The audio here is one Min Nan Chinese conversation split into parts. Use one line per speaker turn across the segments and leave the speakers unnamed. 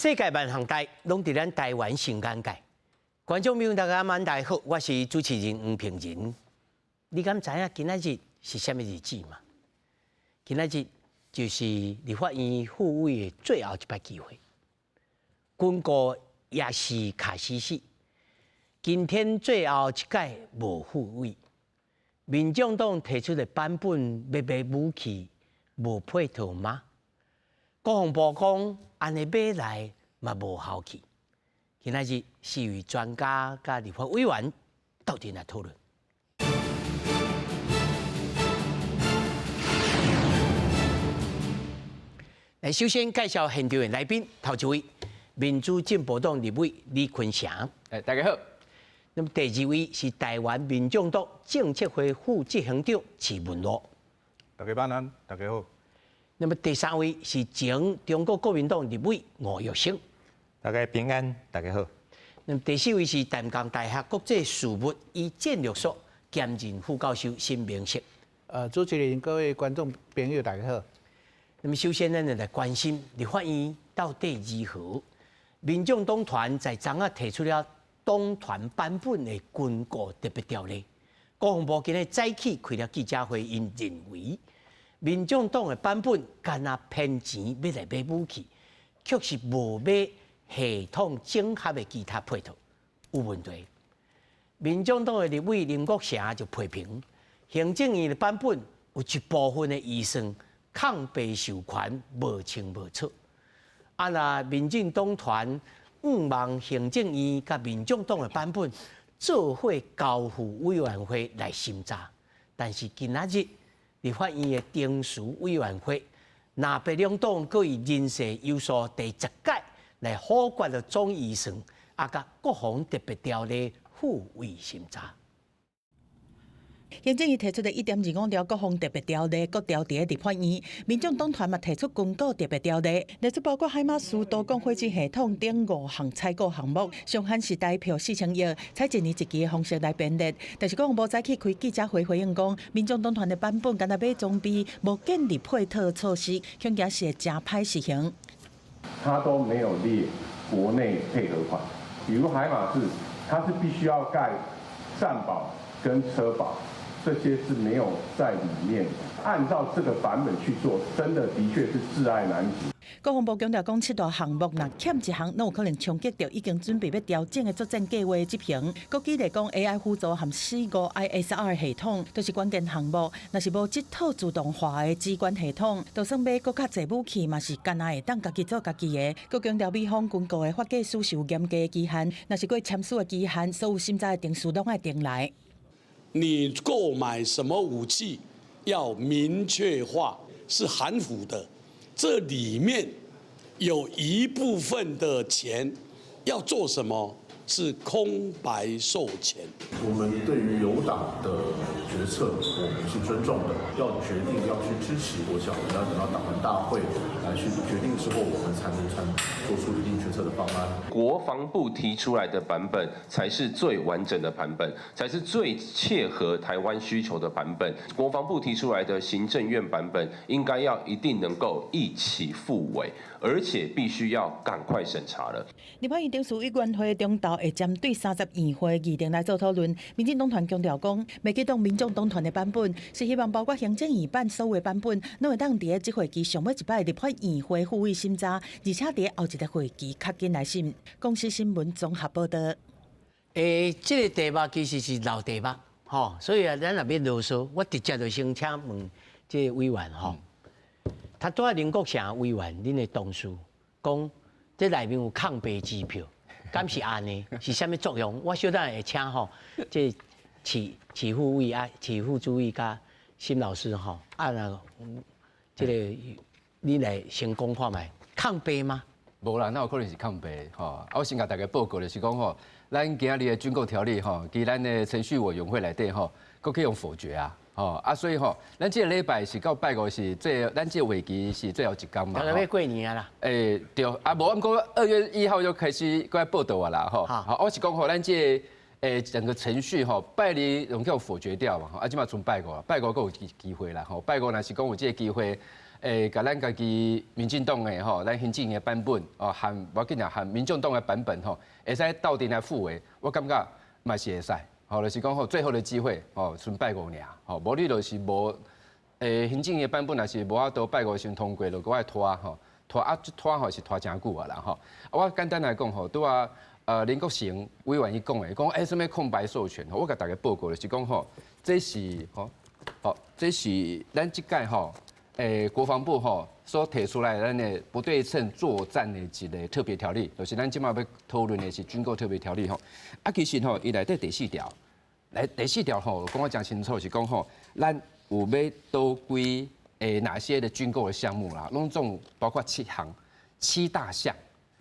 世界萬項代攏佇咱台灣新眼界。觀眾朋友大家晚大好，我是主持人黃平仁。你敢知影今仔日是啥物日子嗎？今仔日就是立法院復委的最後一擺機會。軍購也是卡死死。今天最後一屆無復委，民眾黨提出的版本欲買武器無配套嗎？國防部講按呢買來嘛無效去。今仔日四位專家佮立法委員鬥陣來討論。來，首先介紹現場的來賓，頭一位民主進步黨立委李坤城，
欸，大家好。
那麼第二位是台灣民眾黨政策會副執行長池文樂，
大家晚安，大家好。
那麼第三位是前中國國民黨立委吳育昇，
大家平安，大家好。
那麼第四位是淡江大學國際事務與戰略所兼任副教授沈明室。
主持人、各位觀眾朋友，大家好。
那麼首先，咱就來關心立法院到底如何？民眾黨團在昨仔提出了黨團版本的軍購特別條例，國防部今日早起開了記者會，𪜶認為民眾黨的版本干焦騙錢欲來買武器，卻是無買系統整合的其他配套有問題。民眾黨的立委林國成就批評行政院的版本有一部分的預算空白授權無清無楚。啊，若民進黨團向望行政院佮民眾黨的版本做伙交付委員會來審查，但是今仔日立法院的程序委員會，藍白兩黨閣以人事有數第十屆來否決了總預算，啊，佮國防特別條例復委審查。
行政院提出的1.25條國防特別條例，閣調佇立法院，民眾黨團嘛提出軍購特別條例，列出包括海馬斯多管火箭系統等五項採購項目，上限是台票4000億，採一年一期的方式來編列。但是國防部早起開記者會回應講，民眾黨團的版本干焦買裝備，無建立配套措施，恐驚是會誠歹實行。
他都沒有列國內配合款，比如海馬斯，它是必須要蓋戰堡跟車堡。這些是沒有在裡面，按照這個版本去做，真的的確是窒礙難行。
國防部強調講，七大項目若欠一項，攏有可能衝擊著已經準備欲調整的作戰計劃執行。閣舉例講，AI 輔助和C5 ISR 系統都是關鍵項目，若是無這套自動化的指揮系統，就算買閣較濟武器，嘛是干焦會當家己做家己的。閣強調，美方軍購的法制書是有嚴格的期限，若是過簽署的期限，所有審查的程序攏愛重來。
你購買什麼武器要明確化，是含糊的。這裡面有一部分的錢要做什麼，是空白授權。
我們對於友黨的決策，我們是尊重的。要決定要去支持，我想我們要等到黨團大會來去決定之後，我們才能做出一定決策的方案。
國防部提出來的版本才是最完整的版本，才是最切合台灣需求的版本。國防部提出來的行政院版本，應該要一定能夠一起復委，而且必須要趕快審查了。
立法院程序委員會中晝會針對32會議程來做討論。民進黨團強調講，袂激動民眾黨團的版本，是希望包括行政院版所有的版本，攏會當佇這會期上尾一擺立法院會復委審查，而且佇後一個會期較緊來審。公視新聞綜合報道。
欸，這個題目其實是老題目，吼，所以啊，咱若欲囉嗦，我直接就先請問這個委員吼，他拄仔林國成委員，恁的同事講，這內面有空白支票，敢是按呢？是啥物作用？我小等會請吼，這池池副委啊，池副主委佮沈老師吼，啊那這個你來先講看覓，空白嗎？
無啦，哪有可能是空白吼？啊，我先共大家報告就是講吼，咱今仔日的軍購條例吼，佇咱的程序委員會內底吼，閣去予否決啊！吼啊，所以吼，咱這個禮拜是到拜五是最，咱這個會期是最後一工嘛。
大概欲過年啊啦。
欸，對，啊，無，毋過2月1號就開始閣來報到啊啦，吼。好，我是講吼，咱這個整個程序吼，拜二攏予否決掉嘛，啊，這馬賰拜五，拜五閣有機會啦，吼，拜五若是講有這個機會。共咱家己民進黨的吼，咱行政院的版本哦，和無要緊啊，和民眾黨的版本吼，會使鬥陣來附會，我感覺嘛是會使，吼，就是講吼，最後的機會，吼，賰拜五爾，吼，無你就是無，行政院的版本若是無法度拜五先通過，就閣愛拖吼，拖啊，拖吼是拖誠久啊啦吼。我簡單來講吼，拄仔林國成委員伊講的，講啥物空白授權，我共大家報告就是講吼，這是吼，好，這是咱這屆吼，國防部吼所提出來咱的不對稱作戰的一个特別條例，就是咱這馬欲討論的是軍購特別條例吼。啊，其實吼，伊內底第四條，來第四條吼，講得誠清楚是講吼，咱有欲倒歸哪些的軍購的項目啦，攏總包括七項、七大項，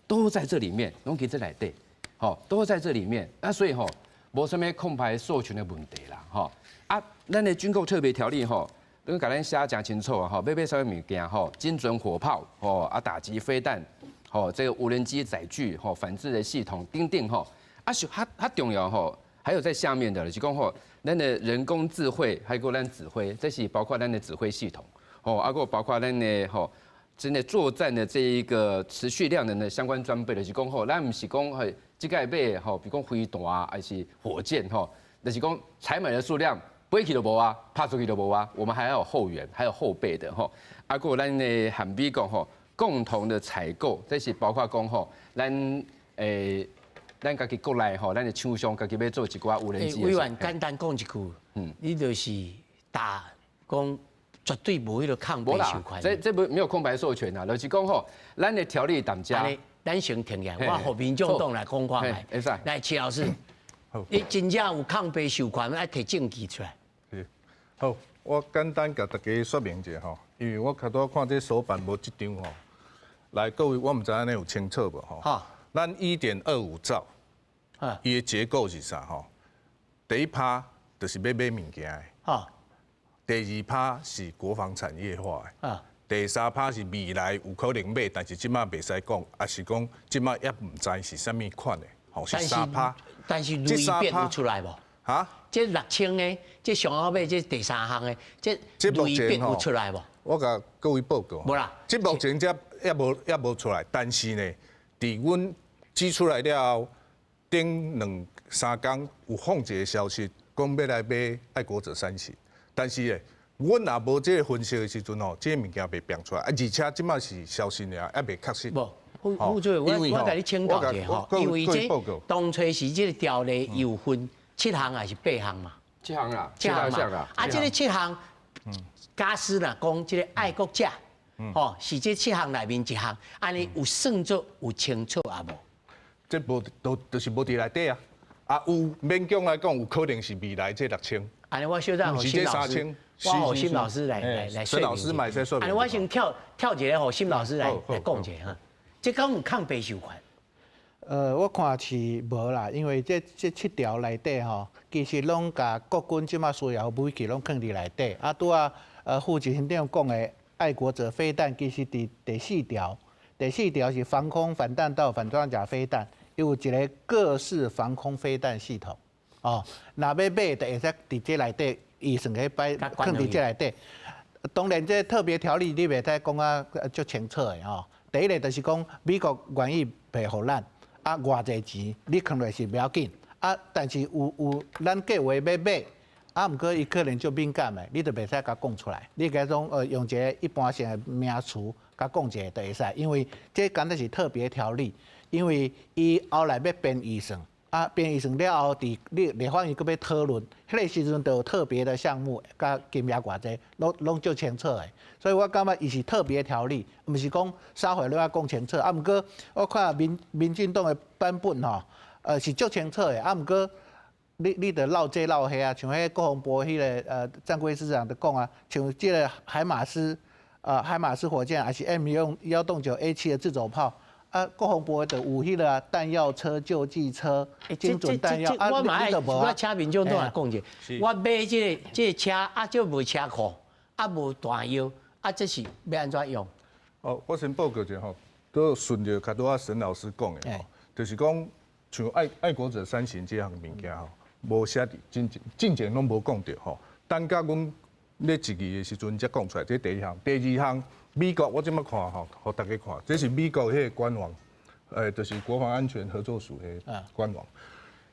都在這裡面，攏佇這內底，吼，都在這裡面。啊，所以吼，無啥物空白授權的問題啦，吼。啊，咱的軍購特別條例吼，攏共咱寫誠清楚啊，吼，欲買啥物物件吼，精準火炮，吼，啊，打擊飛彈，吼，這個無人機載具，吼，反制的系統，等等吼，啊，是較較重要吼，還有在下面的，就是講吼，咱的人工智慧，還有咱指揮，這是包括咱的指揮系統，吼，啊，閣包括咱的吼，真的作戰的這一個持續量能的相關裝備，就是講吼，咱毋是講吼，這個買吼，比如講飛彈啊，還是火箭吼，就是講採買的數量。飛去就無啊，拍出去就無啊，我們還要有後援，還有後備的吼。啊，閣有咱的和美國吼，共同的採購，這是包括講吼，咱家己國內吼，咱的廠商家己欲做一寡無人機。
委員簡單講一句，你就是答講絕對無彼個空白授權。
這這無沒有空白授權啊，就是講吼，咱的條例當遮。
咱先停下，我予民眾黨來講看覓。
會使。
來，齊老師，你真正有空白授權，愛提證據出來。
好，我簡單共大家說明一下吼，因為我較拄看這手板無這張吼。來，各位，我毋知按呢有清楚無吼？咱1.25兆，伊的結構是啥吼？第一趴就是欲買物件的，第二趴是國防產業化的，第三趴是未來有可能買，但是這馬袂使講，抑是講這馬猶毋知是啥物款的，吼是三趴。
但是類別有出來無？
哈？
這6000个，這上後尾這第三項的，這類別有出來無？
我共各位報告。
無啦。
這目前這猶無出來，但是呢，佇阮指出來了後，頂兩三工有放一個消息，講欲來買愛國者三型，但是呢，阮若無這個分析的時陣吼，這個物件袂變出來，啊，而且這馬是消息爾，猶未確實。
無，副主委，我共你請教一下吼，因為這當初時這個條例有分七項還是八項嘛？
七項啊，
七項嘛。啊，這個七項，假使若講這個愛國者，吼，是這七項內面一項，按呢有算做有清楚啊無？
這無都就是無佇內底啊。啊，有勉強來講，有可能是未來這6000。
按呢我小等予沈老師，我予沈老師來
沈老師嘛會使說明。
按呢我先跳跳一个，予沈老師來講一下哈。這敢有空白授權？
我看是無啦，因為這七條內底吼，其實攏共國軍這馬需要武器攏囥佇內底。啊，拄仔副執行長講的愛國者飛彈，其實佇第四條，第四條是防空反彈道反裝甲飛彈，有一个各式防空飛彈系統。哦，若欲買，就會使佇這內底預算去擺，囥佇這內底。當然，這特別條例你袂使講啊足清楚的吼。第一个就是講美國願意賠予咱。啊，偌濟錢你囥落是袂要緊，啊，但是有咱計劃欲買，啊，毋過伊可能足敏感的，你就袂使共講出來。你共講用一个一般性的名詞共講一下就會使，因為這敢若是特別條例，因為伊後來欲編預算，啊，編預算了後，佇立法院閣欲討論，彼个時陣就有特別的項目，佮金額偌濟，攏足清楚的。所以我感覺伊是特別條例，毋是講啥貨攏愛講清楚。啊，毋過我看民進黨的版本吼，是足清楚的。啊，毋過你著落這落彼啊，像彼國防部彼个戰規司長就講啊，像這个海馬斯火箭，還是 M109 A7的自走炮。啊，國防部就有彼个彈藥車、救濟車、精準彈藥。啊，
我嘛愛，我請民眾黨來講者，我買這個車啊，這無車庫，啊無彈藥，啊這是欲按怎用？
哦，我先報告一下吼，都順著較拄仔沈老師講的吼，就是講像愛國者三型這項物件吼，無寫佇進前攏無講著吼，等甲阮咧質疑的時陣才講出來。這第一項，第二項，美國我這麼看吼，予大家看，這是美國彼个官網，就是國防安全合作署彼官網。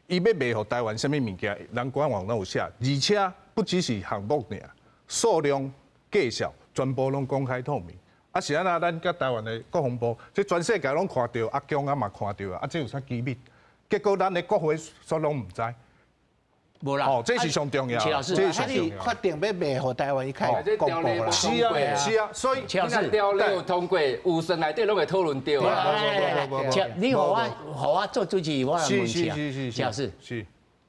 伊欲賣予台灣啥物物件，人官網攏有寫，而且不只是項目爾，數量、價數全部攏公開透明。啊是按怎？咱佮台灣的國防部，這全世界攏看著，阿共啊嘛看著啊，啊這有啥機密？結果咱的國會煞攏毋知。
無啦，
哦，這是上重要，
這是
上重要。
確定欲賣予台灣，伊開始公布啦。
是啊，是啊，所以
你若條例有通過，預算內底攏會討論著啊。
你予我，予我做主持，我來問一下。謝老師，
是。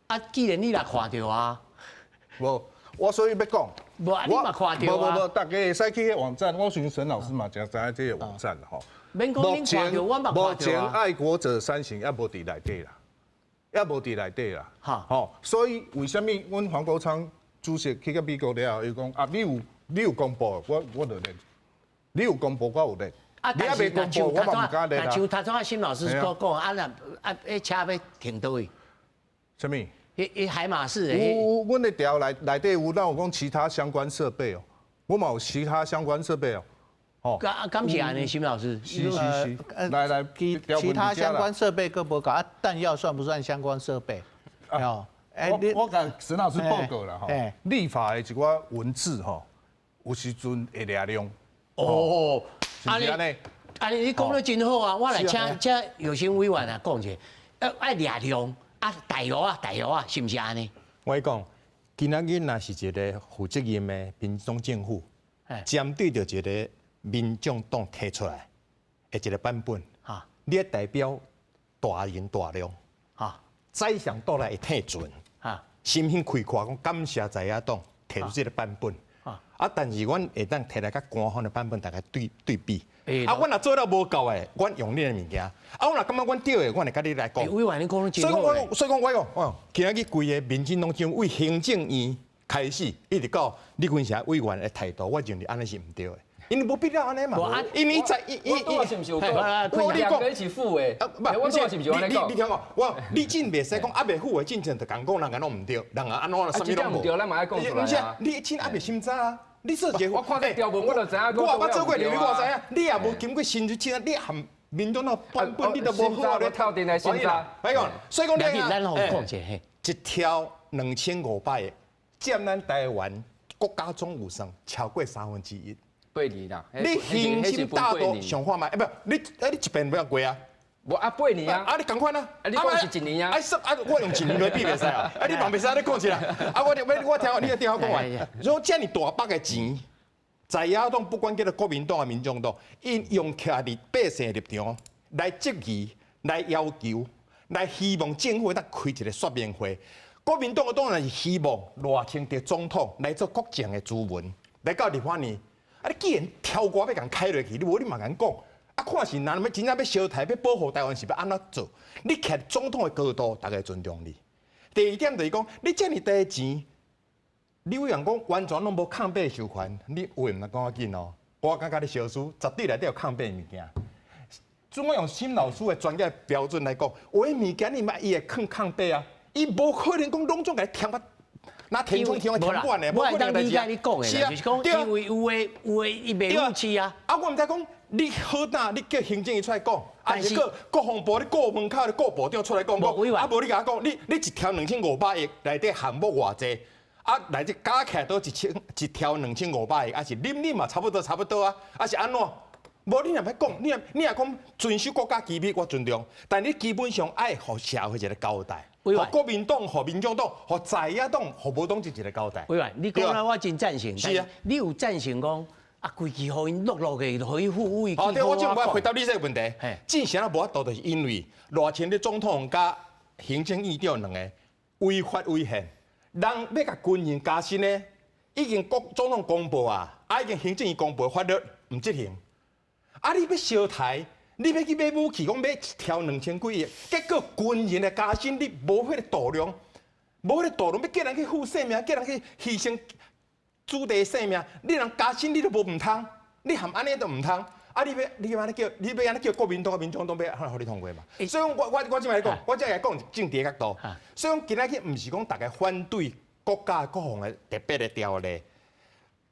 啊，既然你若看著啊，
無，我所以欲講，
無啊，你嘛看著啊。
無無無，大家會使去彼網站，我相信沈老師嘛誠知影這个網站吼。
免講恁看著，我嘛看著啊。
目前愛國者三型猶無佇內底啦。猶無佇內底啦，吼，所以為啥物阮黃國昌主席去到美國了後，伊講啊，你有公布，我就認；你有公布，我有認。
啊，
你猶未公布，我嘛毋敢認啊。
像頭先沈老師所講，啊，若啊，彼車欲停佗位？
啥物？
彼海馬士的。
有，阮的條內底有，咱有講其他相關設備哦，我嘛有其他相關設備哦。哦，
敢是按呢，沈老師。
是是是，來來，
其他相關設備閣無夠啊？彈藥算不算相關設備？哦，
我共沈老師報告啦，吼，立法的一寡文字吼，有時陣會掠量。
哦，
是毋是按呢？
按呢你講得真好啊！我來請請尤新委員啊講者，愛掠量啊，大約啊，大約啊，是毋是按呢？
我講，今仔日若是一個負責任的民進黨政府，針對著一個民眾黨提出來的一個版本，你愛代表大人大量，宰相倒來會退船，心胸開闊講感謝在野黨提出這個版本，啊，但是阮會當提來佮官方的版本，大家對對比。啊，阮若做了無夠的，阮用你的物件。啊，我若感覺阮對的，阮會佮你來講。
委員，你講
所以講我，所以講我講，哦，今仔日規個民進黨政府為行政院開始，一直到李坤城委員的態度，我認為按呢是毋對的。因為無必要按呢嘛，因為在伊伊伊，
我兩個一起付的，
不，
我是毋是按呢講？
你聽我，我你真袂使講猶未付的進前就共講人家攏毋對，人家按怎啥物攏無。
毋對，咱嘛愛講出來啊。
你真猶未審查啊？你做一個，
我看這條文我就知影。
我也捌做過，你我知影。你也無經過審查，你含民眾黨版本你都無好啊！
你透陣來審查。
所以講，所以講
你咱予講者，
一條2500億，佔咱台灣國家總預算超過1/3。
八年啦，
你刑心大度想看覓？欸，不，你欸，你一遍不要過啊？
無啊，八年啊！
啊，你仝款啊？
啊，你講是一年啊？
啊，我用一年來比袂使啊？啊，你嘛袂使按呢講一啦？啊，我聽你聽我講完。如果遮爾大筆的錢，在野黨不管叫做國民黨抑民眾黨，𪜶用徛佇百姓立場來質疑、來要求、來希望政府會當開一個說明會。國民黨當然是希望賴清德總統來做國政的諮詢，來到立法院。啊！你既然跳過欲共開落去，你無你嘛共講。啊，看是若欲真正欲相刣，欲保護台灣是欲按怎做？你徛總統的高度，大家會尊重你。第二點就是講，你遮爾多錢，你委員講完全攏無抗白授權，你話毋通講較緊哦。我感覺你相輸，絕對內底有抗白物件。準我用沈老師的專業標準來講，有的物件你嘛伊會囥空白啊，伊無可能講攏總共填啊。那填充填填滿的，
我會當理解你講的，就是講因為有的伊袂武器啊。
啊，我毋知講你好膽，你叫行政院出來講，啊是閣國防部你顧門口的顧部長出來講，啊無你共我講，你一條2500億內底項目偌濟，啊內底加起來都一條2500億，啊是恁恁嘛差不多差不多啊，啊是按怎？無你若欲講，你若講遵守國家機密，我尊重，但你基本上愛予社會一個交代。予國民黨、予民眾黨、予在野黨、予無黨籍一個交代。
委員，你講了我真贊成。
是啊，
你有贊成講啊？規氣予𪜶落落去，予伊付委。
哦，對，我這我回答你這個問題。之前啊無法度，就是因為賴清德總統佮行政院長兩个違法違憲，人欲共軍人加薪呢，已經國總統公布啊，啊已經行政院公布法律毋執行，啊你欲相刣？你欲去買武器，講買一條2000幾億，結果軍人的加薪你無彼個度量，無彼個度量，欲叫人去付性命，叫人去犧牲子弟性命，你人加薪你都無毋通，你含按呢都毋通，啊你欲你欲按呢叫，你欲按呢叫國民黨、民眾黨欲按怎予你通過嘛？所以講我這擺講，我這來講政治的角度。所以講今仔日毋是講大家反對國家國防的特別的條例，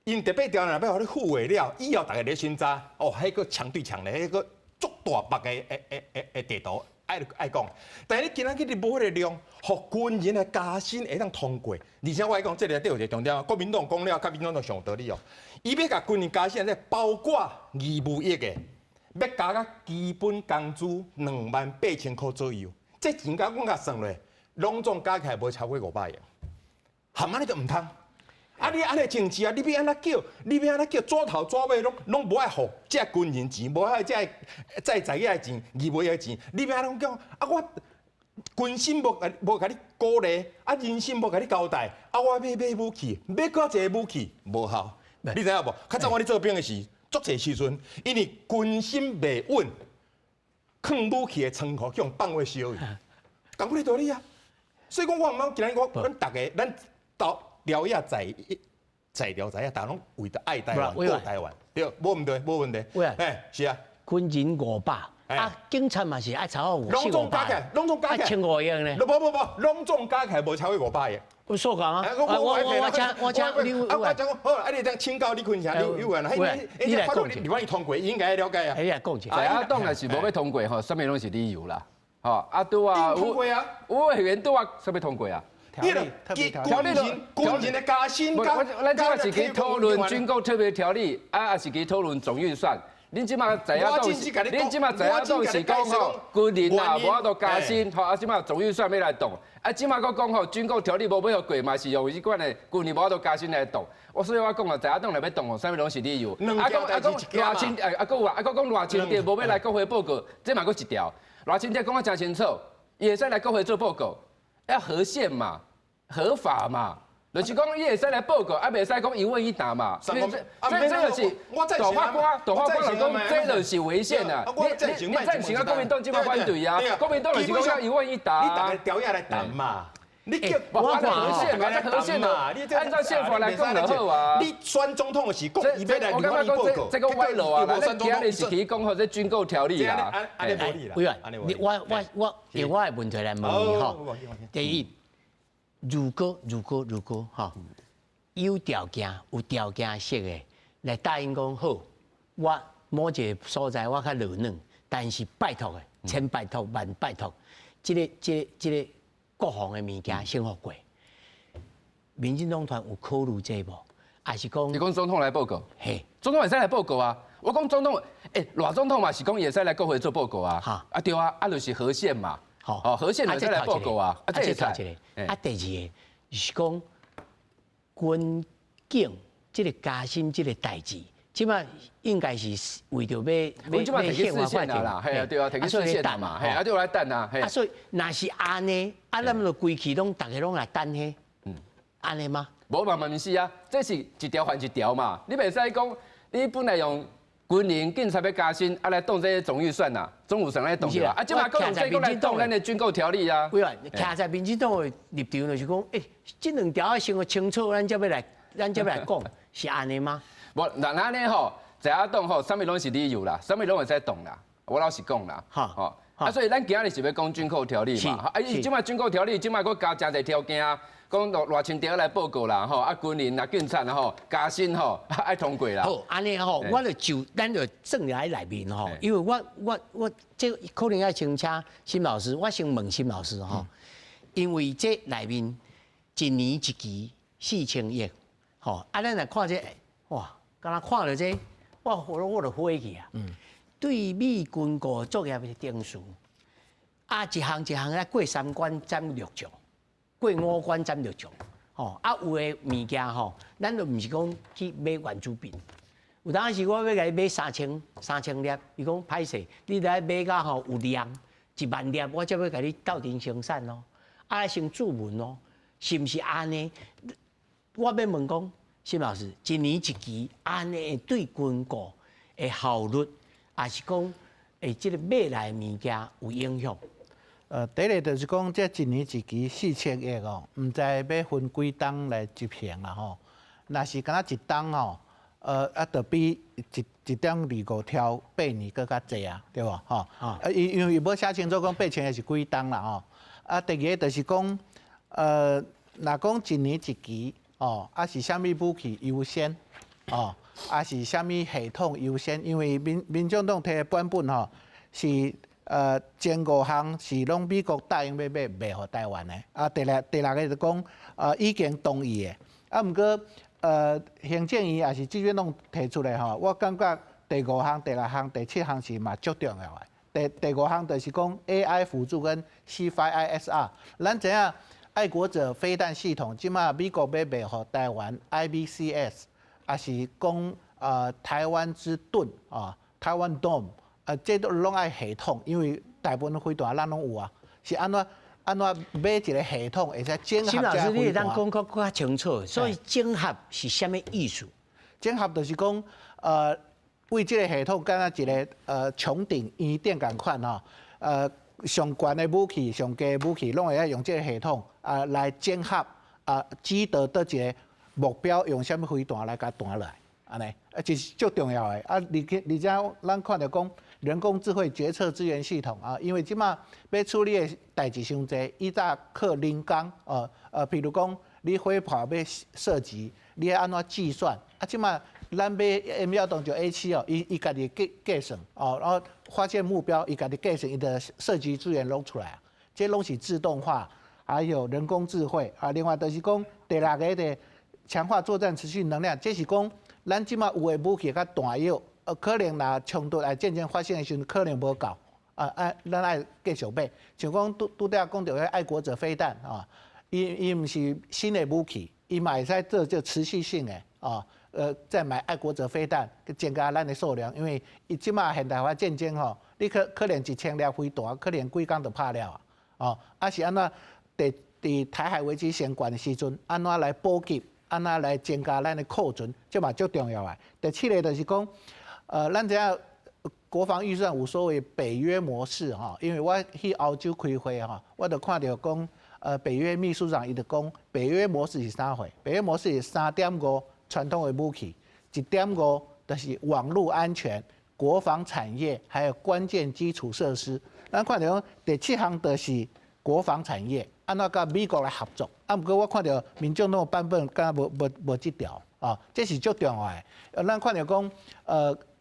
𪜶特別條例若欲予你付會了，以後逐家咧審查，哦，彼個牆對牆咧，彼個足大筆的地圖愛愛講。但是你今仔日你無彼個量，予軍人的加薪會當通過。而且我愛講，這內底有一個重點，國民黨講了，佮民進黨上有道理哦。伊欲共軍人加薪，包括義務役的，欲加到基本工資28,000箍左右。這錢共阮共算落，攏總加起來無超過500億。含按呢就毋通。啊！你按呢政治啊，你欲按怎叫？你欲按怎叫？紙頭紙尾攏攏無愛予這軍人錢，無愛這在在役的錢、義務役的錢，你欲按怎講？啊！我軍心無無共你鼓勵，啊人心無共你交代，啊我欲買武器，買閣一个武器無效。你知影無？較早我咧做兵的時，足濟時陣，因為軍心袂穩，囥武器的倉庫去予放火燒去，仝款的道理啊。所以講，我毋講今日我阮逐家，咱到。朝野在在朝在野，逐家攏為著愛台灣、顧台灣，對，無毋對，無問題。欸，是啊，
軍人500，啊，警察嘛是愛超過五
攏總加起來，攏總加起來，1500
億呢？
無無無，攏總加起來無超過500億。
我數講啊，我我我請我請你，
啊我講好，啊你當請教李坤城，你有緣啊？
你來講
你你通過，應該了解啊。
你來講一下。
在野黨若是無欲通過吼，啥物攏是理由啦。吼，啊拄啊，
通過啊，
吳委員拄啊，啥物通過啊？
條例條例軍人的加薪，
咱這馬是去討論軍購特別條例，啊，也是去討論總預算。恁這馬在野黨，恁這馬在野黨是講吼，軍人啊無法度加薪，吼啊，這馬總預算欲來擋，啊，這馬閣講吼軍購條例無欲予過，嘛是用這款的軍人無法度加薪來擋。我所以我講啊，在野黨若欲擋吼，啥物攏是理由。啊，講啊講賴清，啊，閣有啊，啊，閣講賴清德無欲來國會報告，這嘛閣一條。賴清德講得誠清楚，伊會使來國會做報告，要合憲嘛。合法嘛，就是講伊會使來報告，啊，袂使講一問一答嘛。這這就是大法官，大法官就講這就是違憲啊！你你贊成啊？國民黨這馬反對啊？國民黨就是講要一問一答。
你逐个條約來談嘛？你叫
我合憲嘛？這合憲嘛？按照憲法來講就好啊。
你選總統的時講，伊欲來立法院報告。
這個歪路啊！咱今日是去講吼這軍購條例啦。
委員，你我我我用我的問題來問你吼。第一。如果如果如果吼有條件有條件式的來答應講好，我某一個所在我較落軟，但是拜託的，千拜託萬拜託，這个這个這个國防的物件先予過。民進黨團有考慮這無？還是講？
你講總統來報告？
嘿，
總統會使來報告啊！我講總統，欸，賴總統嘛是講會使來國會做報告啊！哈，啊對啊，啊就是合憲嘛。好，合憲會使來報告啊！啊，這個頭一
個，啊，第二个就是講軍警這个加薪這个代誌，這馬應該是為著欲欲欲
憲法法庭啦，嘿啊對啊，提去釋憲嘛，嘿啊對我來等啊，
啊所以若是按呢，啊咱就規氣攏逐个攏來等彼，按呢嗎？
無嘛嘛毋是啊，這是一條還一條嘛，你袂使講你本來用。軍人、警察欲加薪，啊來擋這个總預算呐，總預算來擋啊，啊這馬閣用這個來擋咱的軍購條例啊。
委員，徛在民進黨的立場就是講，欸，這兩條愛先予清楚，咱才欲來，咱才欲來講，是按呢嗎？
無，那按呢吼，在野黨吼，啥物攏是理由啦，啥物攏會使擋啦，我老實講啦，吼，啊所以咱今仔日是欲講軍購條例嘛，啊伊這馬軍購條例，這馬閣加誠濟條件啊。講賴賴清德來報告啦，吼啊軍人啊警察吼加薪吼愛通過啦。
好，按呢吼，我就就咱就轉來內面吼，因為我我我這可能愛先請沈老師，我先問沈老師吼，因為這內面一年一期4000億，吼啊咱來看這哇，敢若看著這，我我我就火去啊。對美軍購作業的程序，啊一項一項來過三關斬六將。過五關斬六將，吼啊有的物件吼，咱就毋是講去買原子筆，有當時我欲共伊買3000粒，伊講歹勢，你來買甲吼有量1萬粒，我才欲共你鬥陣生產咯，啊先注文咯，是毋是按呢？我欲問講，沈老師，一年一期按呢對軍購的效率，抑是講會這个買來的物件有影響？
第一个就是講，這一年一期4000億哦，毋知欲分幾冬來執行啦吼。若是敢若一冬吼，啊，就比一一點二五兆8年閣較濟啊，對無吼？啊，因為伊無寫清楚講8000億是幾冬啦吼。啊，第二个就是講，若講一年一期，哦，啊是啥物武器優先？哦，抑是啥物系統優先？因為民眾黨提的版本吼是前五項是攏美國答應欲買賣予台灣的，啊第六個就講已經同意的，啊毋過行政院抑是執院黨提出來吼，我感覺第五項、第六項、第七項是嘛足重要的。第五項就是講 AI 輔助跟 C5ISR，咱知影愛國者飛彈系統，這馬美國欲賣予台灣 IBCS，抑是講台灣之盾啊，台灣 Dome，這都攏愛系統，因為大部分飛彈咱攏有啊，是按怎按怎買一個系統，會使整合。
沈老師，你會當講較清楚，所以整合是啥物意思？
整合就是講為這個系統，敢若一個穹頂圓頂仝款吼，上懸的武器、上低的武器，攏會使用這個系統啊來整合啊，指導佗一個目標，用啥物飛彈來共彈落來，按呢，啊，這是足重要的。啊，而且咱看著講人工智慧決策支援系統啊，因為這馬欲處理的代誌傷濟，以早靠人工，譬如講你火炮欲射擊，你愛按怎計算？啊，這馬咱買 M 幺洞九 A 七哦，伊家己計算哦，然後發現目標，伊家己計算，伊的射擊資源攏出來啊，這攏是自動化，還有人工智慧啊。另外就是講第六個的強化作戰持續能量，這是講咱這馬有的武器佮彈藥，可能若衝突來戰爭發生的時陣，可能無夠啊，咱愛繼續買。像講拄拄仔講著彼愛國者飛彈啊，伊毋是新的武器，伊嘛會使做這持續性的啊。再買愛國者飛彈，增加咱的數量，因為伊這馬現代化戰爭吼，你可能1000粒飛彈，可能幾工就拍了啊，哦，啊是按怎？佇台海危機先懸的時陣，按怎來補給？按怎來增加咱的庫存？這嘛足重要的。第七個就是講，咱知影國防預算有所謂北約模式吼，因為我去歐洲開會吼，我就看著講，北約秘書長伊就講，北約模式是啥貨？北約模式是3.5傳統的武器，1.5就是網路安全、國防產業，還有關鍵基礎設施。咱看著講第七項就是國防產業，按怎佮美國來合作？啊，毋過我看著民眾黨版本敢若無這條啊，這是足重要的。咱看著講，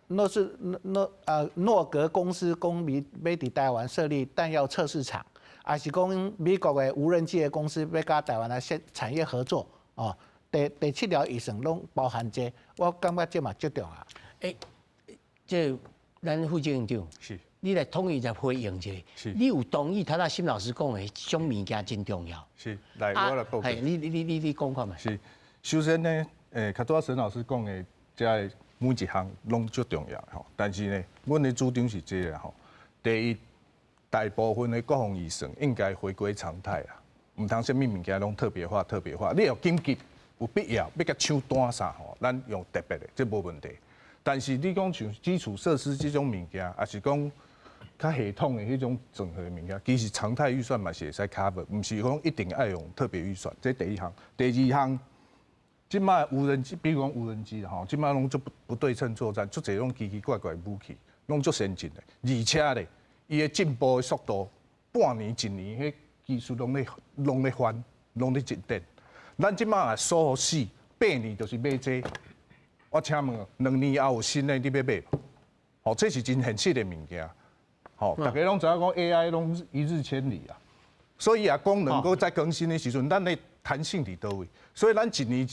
諾格公司講欲佇台灣設立彈藥測試場，抑是講美國的無人機的公司欲佮台灣來設產業合作哦。第七條預算攏包含這個，我感覺這嘛足重要。
欸，這咱副執行長，你來統一來回應一下。你有同意頭仔沈老師講的這種物件真重要？
是，來我來報告。
你講看覓。
是，首先呢，較拄仔沈老師講的，這个每一項攏足重要吼。但是呢，阮的主張是這个吼。第一，大部分的國防預算應該回歸常態啦，毋通啥物物件攏特別化、特別化。你有緊急有必要欲共搶單啥吼，咱用特別的，這無問題。但是你講像基礎設施這種物件，抑是講較系統的彼種整合的物件，其實常態預算嘛是會使 cover，毋是講一定愛用特別預算。這第一項，第二項，這馬無人機，比如講無人機吼，這馬攏足不對稱作戰，足濟種奇奇怪怪的武器，攏足先進的，而且咧，伊的進步的速度，半年一年，彼技術攏咧翻，攏咧進展。咱這馬鎖予死，8年就是買這個。我請問，2年後有新的，你欲買無？吼，這是真現實的物件。吼，大家攏知影講 AI 攏一日千里啊，所以啊，功能閣再更新的時陣，咱的彈性佇佗位？所以咱一年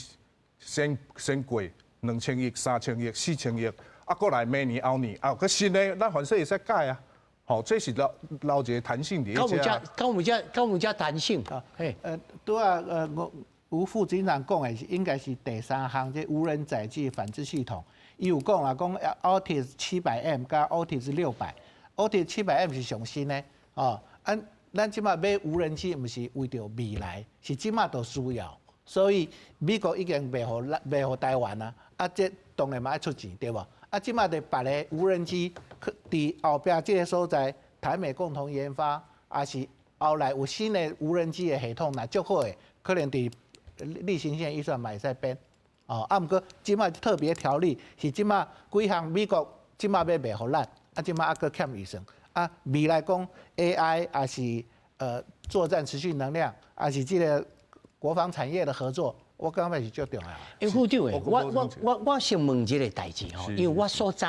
先過2000億、3000億、4000億，啊，過來明年後年啊，閣新的，咱反正會使改啊。吼，這是留一個彈性佇遐。
敢有遮彈性？
啊，嘿，拄仔我。吳副執行長講的是應該是第三項，這無人載具反制系統。伊有講啦，講 Altis 700M 佮 Altis 600，Altis 700M 是上新的哦。啊，咱這馬買無人機，毋是為著未來，是這馬就需要。所以美國已經賣予台灣啊，啊，這當然嘛愛出錢對無？啊，這馬佇別个無人機，佇後壁這个所在，台美共同研發，抑是後來有新的無人機的系統，若足好的，可能佇例行性預算嘛會使編，哦，啊，毋過這馬特別條例是這馬幾項美國這馬欲賣予咱，啊，這馬猶閣欠預算，啊，未來講 AI 抑是作戰持續能量，抑是這個國防產業的合作，我感覺是足重要。
欸，副長欸，我先問這個代誌吼，因為我所知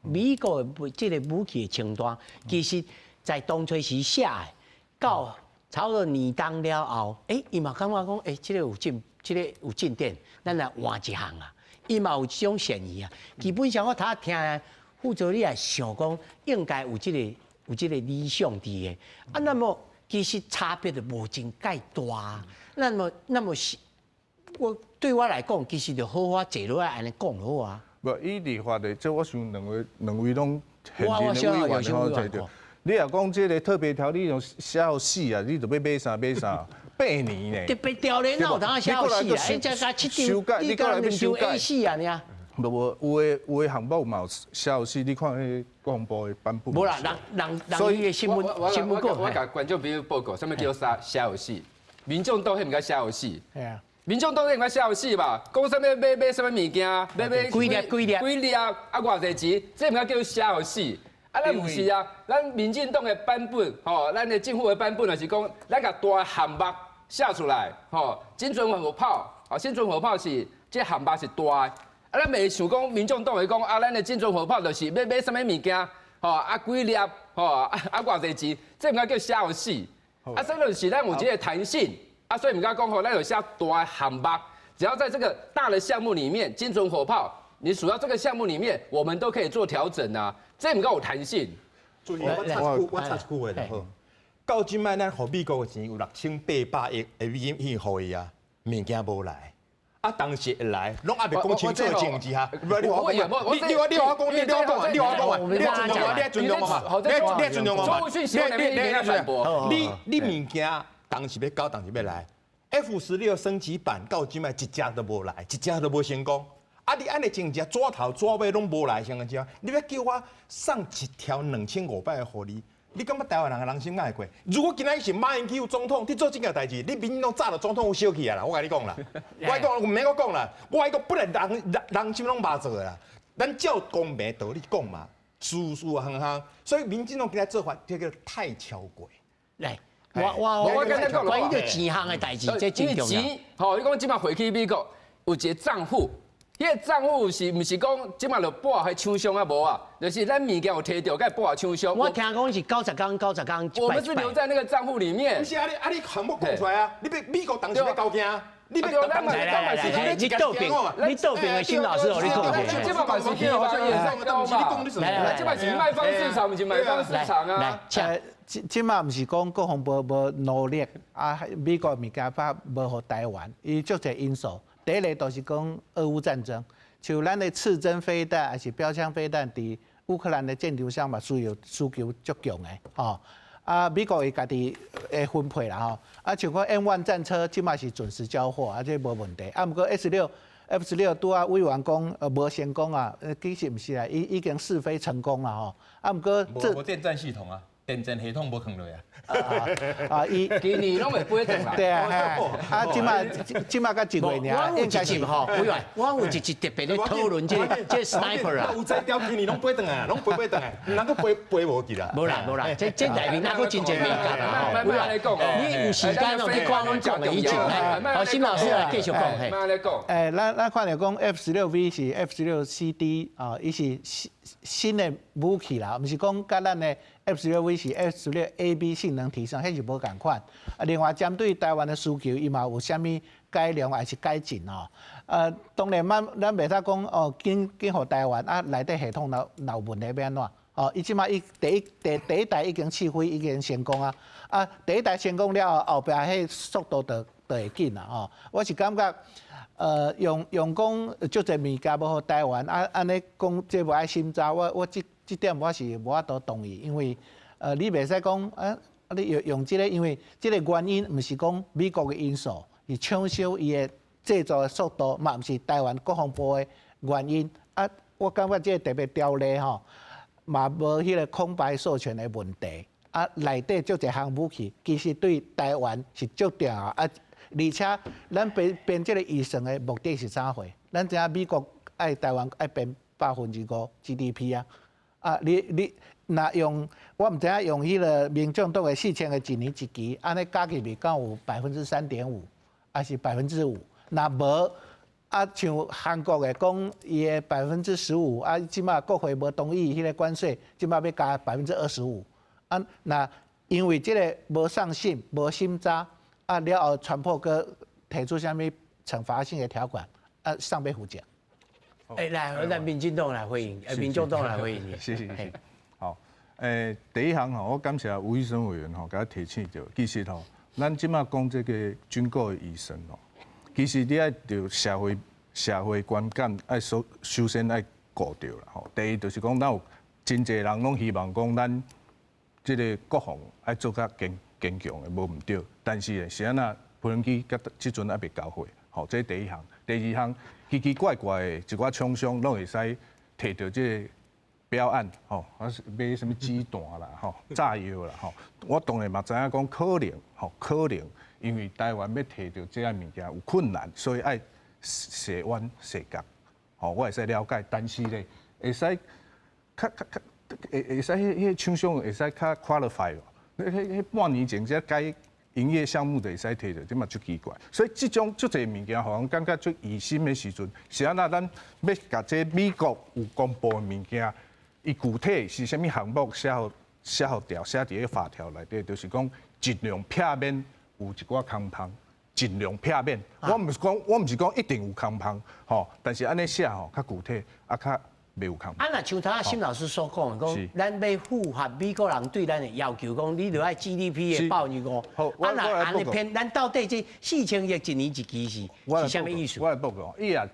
美國的這個武器的清單，其實在當初時寫的，到差不多年冬了後，欸，伊嘛感覺講，欸，這個有進展，咱來換一項啊，伊嘛有這種嫌疑啊。基本上我頭聽副座你也想講，應該有這個理想佇的，啊，那麼其實差別就無真蓋大，那麼是，我對我來講，其實就好好坐落來按呢講好啊。
無，伊立法的，這我想兩位攏現任的委員吼，坐著。你若講這個特別條例用寫予死啊，你就欲買啥買啥，8年呢。
特別條例哪有通寫予死啊？你才才七張，你才兩張 A4啊爾。
無無，有的項目嘛有寫予死，你看彼國防部的版本。
無啦，人伊的新聞稿。
我共觀眾朋友報告，啥物叫做寫予死？民眾黨彼毋敢寫予死。
係啊。
民眾黨彼毋敢寫予死吧？講啥物買啥物物件，買
幾粒幾粒
幾粒啊？偌濟錢？這毋敢叫寫予死。啊，咱毋是啊，咱民進黨的版本，吼，咱的政府的版本就是講，咱共大項目寫出來，吼，精準火炮，啊，精準火炮是這項目是大的。啊，咱袂想講民眾黨會講啊，咱的精準火炮就是欲買啥物物件，吼，啊幾粒，吼，啊偌濟錢，這毋敢叫寫予死。啊，所以就是咱有這個彈性，啊，所以毋敢講吼，咱有寫大項目，只要在這個大的項目裡面，精準火炮，你數到這個項目裡面，我們都可以做調整啊，這毋夠有彈性。
注意，我插一句話就好。到這擺咱予美國的錢有6800億的美金去予伊啊，物件無來。啊，當時會來，攏猶未講清楚的情況之下，你我你你我你我講，你我講，你我講，你尊重我，你尊重我嘛？你尊重我嘛？你你物件當時欲交，當時欲來，F-16升級版到這擺一隻都無來，一隻都無成功。啊！你按呢情況，紙頭紙尾攏無來，成個這，你欲叫我送一條2500個予你？你感覺台灣人的人心敢會過？如果今仔日是馬英九總統佇做這件代誌，你民進黨早就總統府燒起來啦！我共你講啦，我講毋免閣講啦，我講本來人心攏麻做啦，咱照公平道理講嘛，事事項項，所以民進黨今仔做法這叫太超過。
來，我
我跟你講，
關於這錢項的代誌，這真重要。
錢，吼，你講這擺匯去美國有一個帳戶。彼個帳戶是毋是講這擺就撥予彼廠商啊？無啊，就是咱物件有提著，該撥予廠商。
我聽講是90天，90天。
我們是留在那個帳戶裡面。
毋是啊，你項目講出來啊，你欲美國當時欲交驚，你欲
來來來，你倒爿的新老師，我你講一下。
這擺是去好像也上高嘛。
來來，
這擺是賣方市場，毋是買方市場啊。
來，
這這擺毋是講國防部無努力啊，美國物件發無予台灣，伊足濟因素。第一個就是講俄烏戰爭，像咱的刺針飛彈抑是標槍飛彈，佇烏克蘭的戰場上嘛需要需求足強的，吼。啊，美國會家己會分配啦，吼。啊，像講 M1 戰車，這擺是準時交貨，啊，這無問題。啊，毋過 S 六 F-16拄仔委員講無成功啊，其實毋是啦，伊已經試飛成功啦，吼。啊，毋過
這無電戰系統啊。電戰系統無囥落啊！
啊，伊
今年攏會飛轉來。
對啊，啊，這擺才一月爾，
我有一集吼，委員，我有一集特別咧討論這 sniper 啊。
有才調今年攏飛轉來，攏飛飛轉來，毋通閣飛飛無去啦。
無啦無啦，這內面還閣真濟眉角啦。委員，你有時間哦，去看阮講的以前來。好，新老師來繼續講。
嘿。慢來講。
欸，咱看著講 F-16V 是 F-16CD 啊，伊是新的武器啦，毋是講佮咱的 F-16V 是 F-16AB 性能提升，彼是無仝款。啊，另外針對台灣的需求，伊嘛有啥物改良還是改進哦？當然咱袂使講哦，緊緊予台灣啊，內底系統若有問題欲按怎？哦，伊這擺伊第一代已經試飛已經成功啊！啊，第一代成功了後，後壁彼速度就會緊啦吼。我是感覺，用講足濟物件無予台灣啊，按呢講這無愛審查，我這點我是無法度同意，因為你袂使講啊，你用這個，因為這個原因毋是講美國的因素，是廠商伊的製作的速度，嘛毋是台灣國防部的原因。啊，我感覺這個特別條例吼，嘛無彼個空白授權的問題。啊，內底足濟項武器，其實對台灣是足重要啊。而且咱編這個預算的目的是啥貨？咱知影美國愛台灣愛編5% GDP 啊。啊，你若用我毋知影用彼個民眾黨的4000個一年一期，按呢加起來敢有3.5%？抑是5%？若無啊，像韓國的講伊的15%，啊，這馬國會無同意彼个關稅，這馬欲加25%。啊，若因為這个無上信、無審查，啊了後，川普閣提出啥物懲罰性的條款，啊，誰欲負責？
欸，來，咱民進黨來回應，民眾黨來回應。
是是是。好，第一項吼，我感謝吳醫生委員吼，共我提醒著，其實吼，咱這馬講這個軍購的預算吼，其實你愛著社會社會觀感愛首首先愛顧著啦吼。第一就是講，咱有真濟人攏希望講咱這个國防愛做較堅堅強的，無毋對。但是呢，是按怎無人機佮這陣猶未交貨，吼，這是第一項。第二項，奇奇怪怪的一寡廠商攏會使提著這个標案，吼，啊是買啥物子彈啦，吼，炸藥啦，吼。我當然嘛知影講可能，吼，可能因為台灣欲提著這个物件有困難，所以愛踅彎踅角，吼，我會使了解。但是咧，會使較較較會會使彼彼个廠商會使較 qualify 無？彼彼彼半年前才改營業項目就會使提著，這嘛足奇怪。所以這種足濟物件，予人感覺足疑心的時陣，是按怎咱欲共這美國有公布的物件，伊具體是啥物項目寫予寫予條寫佇个法條內底，就是講盡量避免有一寡空縫，盡量避免。我毋是講，我毋是講一定有空縫，吼，但是按呢寫吼較具體，啊較袂有空。
啊，若像頭仔沈老師所講的，講咱欲符合美國人對咱的要求，講你著愛 GDP 的5%。啊，若按呢編，咱到底這四千億一年一期是是啥物意思？
我來報告，伊啊，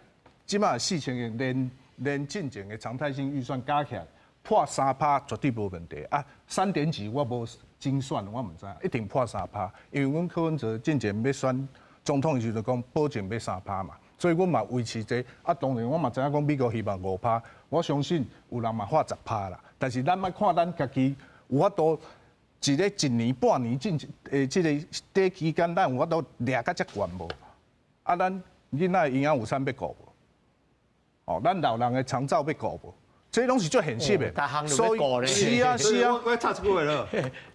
這馬四千億連連進前的常態性預算加起來破3趴，絕對無問題啊。三點幾我無精算，我毋知，一定破三趴，因為阮柯文哲進前欲選總統的時陣講保證欲三趴嘛，所以阮嘛維持這啊。當然我嘛知影講美國希望5趴，我相信有人嘛喊10趴啦。但是咱愛看咱家己有法度一个一年半年進誒，這个短期間，咱有法度掠甲遮懸無？啊，咱囡仔營養午餐欲顧無？哦，咱老人的長照欲顧無？這攏是足現實的，
所以
是啊是啊，
我插一句話咯，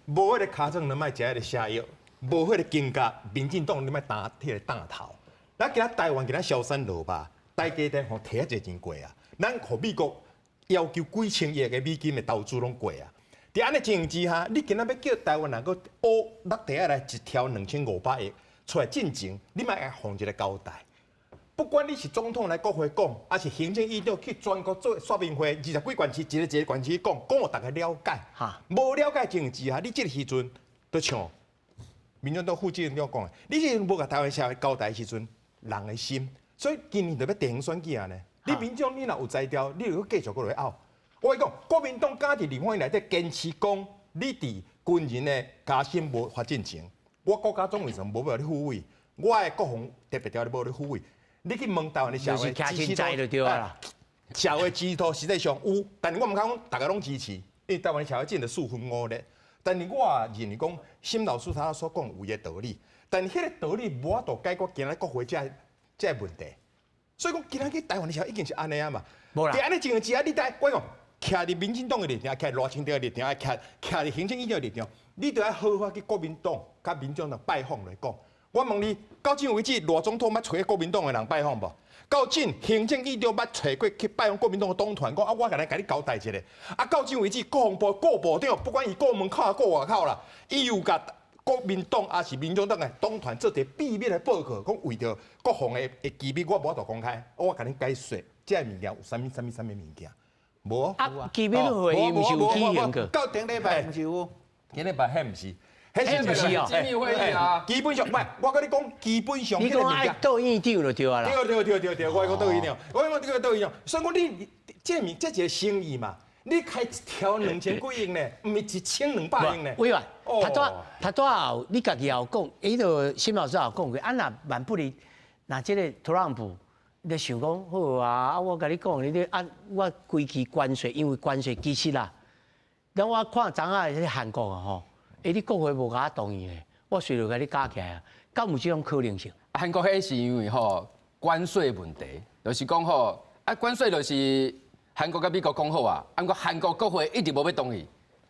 無彼个尻川你莫食彼个瀉藥，無彼个金價，民進黨你莫擔彼个擔頭。咱今仔台灣今仔蕭山落吧，台積電予提遐濟錢過啊，咱予美國要求幾千億的美金的投資攏過啊。佇按呢情形之下，你今仔欲叫台灣人閣烏落地下來一兆2500億出來進前，你嘛愛予一个交代。不管你是總統來國會講，抑是行政院長去全國做說明會，二十幾縣市一個一個縣市講，講予大家了解。無了解情形之下，你這个時陣就像民進黨副執行長講的，你這無共台灣社會交代的時陣，人的心，所以今年就欲地方選舉啊呢。你民眾你若有才調，你就閣繼續閣落去拗。我共你講，國民黨敢佇立法院內底堅持講，你佇軍人的加薪無發進前，我國家總預算無欲予你付委，我的國防特別條例無予你付委。你去問台灣的社會支持度，社會支持度實際上有，但是我毋敢講逐个攏支持，因為台灣的社會真的四分五裂。但是我也認為講，沈老師他所講有伊的道理，但是彼个道理無法度解決今仔國會這這个問題。所以講，今仔去台灣的社會已經是按呢啊嘛。佇按呢情形之下，你在我講，徛佇民進黨的立場，徛賴清德的立場，徛徛佇行政院長的立場，你著愛好好去國民黨佮民眾黨拜訪來講。我問你，到今為止，賴總統捌揣國民黨的人拜訪無？到今行政院長捌揣過去拜訪國民黨的黨團，講啊，我共來共你交代一下。啊，到今為止，國防部顧部長，不管伊顧門口抑顧外口啦，伊有共國民黨抑是民眾黨的黨團做一个秘密的報告，講為著國防的的機密，我無法度公開。我共你解說，這个物件有啥物啥物啥物物件？無
啊，機密會議毋是有舉行過？
到頂禮拜
毋是有，
頂禮拜彼毋是。
彼毋是哦，
機密會議啊，
基本上，毋係，我共你講，基本上。
你講愛倒院長就對啊啦。
對對對對對，我講倒院長，我講這個倒院長，所以講你這物這一个生意嘛，你開一兆兩千幾億呢，毋是1200億呢。
委員，頭拄頭拄仔你家己也有講，彼个沈老師也有講過，啊若萬不利，若這个特朗普，你想講好啊，啊我共你講，你啊我規氣關稅，因為關稅其實啦，咱我看昨仔彼韓國啊吼。欸，你國會無共我同意咧，我隨就共你加起來啊，敢有這種可能性？
韓國彼是因為吼關稅問題，就是講吼啊關稅就是韓國佮美國講好啊，啊毋過韓國國會一直無欲同意，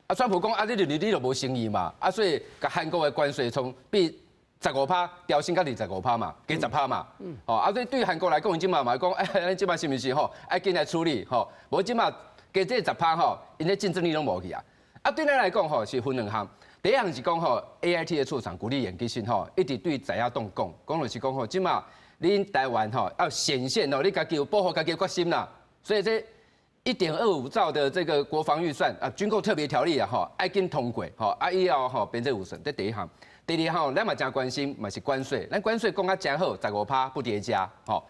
啊川普講啊你你你就無誠意嘛，啊所以共韓國的關稅從比十五趴調升到25趴嘛，加十趴嘛。吼，啊，對對韓國來講，𪜶這馬嘛講，哎，咱這馬是毋是吼，愛緊來處理吼，無這馬加這十趴吼，𪜶的競爭力攏無去啊。啊，對咱來講吼，是分兩項。第一項是講吼，AIT 的處長谷立言其實吼，一直對在野黨講，講就是講吼，這馬恁台灣吼要顯現哦，你家己有保護家己的決心啦。所以這1.25兆的這個國防預算啊，軍購特別條例啊，吼，愛緊通過，吼，啊以後吼編制預算，這第一項。第二項，咱嘛誠關心，嘛是關稅。咱關稅講甲誠好，十五趴不疊加，吼。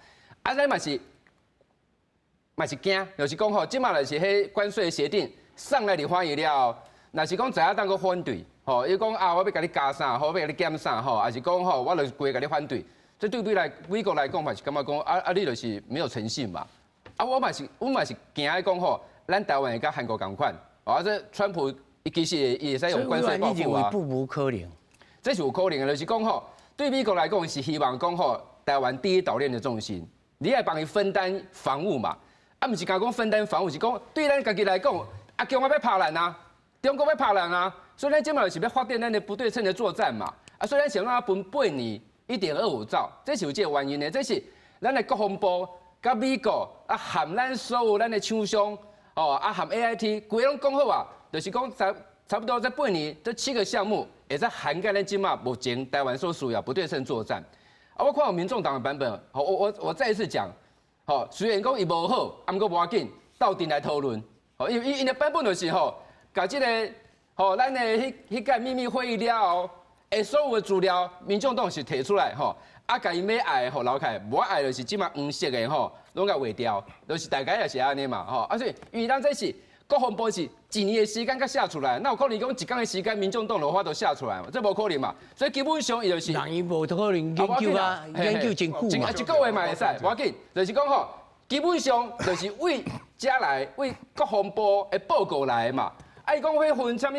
啊，咱嘛是驚，就是講吼，這馬就是彼關稅協定送來立法院了，若是講在野黨閣反對，吼，伊講啊，我欲共你加啥，吼，我欲共你減啥，吼，抑是講吼，我就規共你反對。這對比來美國來講嘛是感覺講啊啊，你就是沒有誠信嘛。啊，我嘛是驚講吼，咱台灣會佮韓國仝款，啊，這川普伊其實伊會使用關稅報復啊。
不無可能，
這是有可能的，就是講吼，對美國來講是希望講吼，台灣第一島鏈的重心，你愛幫伊分擔防務嘛。啊，毋是干講分擔防務，是講對咱家己來講，啊，中國欲拍咱啊，中國欲拍咱啊，所以咱這馬就是欲發展咱的不對稱的作戰嘛。啊，所以咱想讓它分八年1.25兆，這是有這個原因的，這是咱的國防部。佮美國啊，含咱所有咱的廠商，哦，啊含 AIT，規攏講好啊，就是講差不多這八年這七個項目，會使涵蓋咱這馬目前台灣所需要不對稱作戰。啊，我看有民眾黨的版本，好，我再一次講，好，雖然講伊無好，啊，毋過無要緊，鬥陣來討論，好，因為𪜶的版本就是吼，共這個吼，咱的彼彼屆秘密會議了後，欸，所有的資料，民眾黨是提出來吼。啊，共伊欲愛的予留起來，無愛就是這馬黃色的吼，攏共劃掉，就是大概也是按呢嘛，吼。啊，所以因為咱這是國防部是一年的時間才寫出來，哪有可能講一工的時間，民眾黨就有法度寫出來嘛？這無可能嘛。所以基本上伊就是。
人伊無可能研究啊，研究真久嘛。
一個月嘛會使，無要緊，就是講吼，基本上就是為遮來，為國防部的報告來的嘛。啊，伊講彼分啥物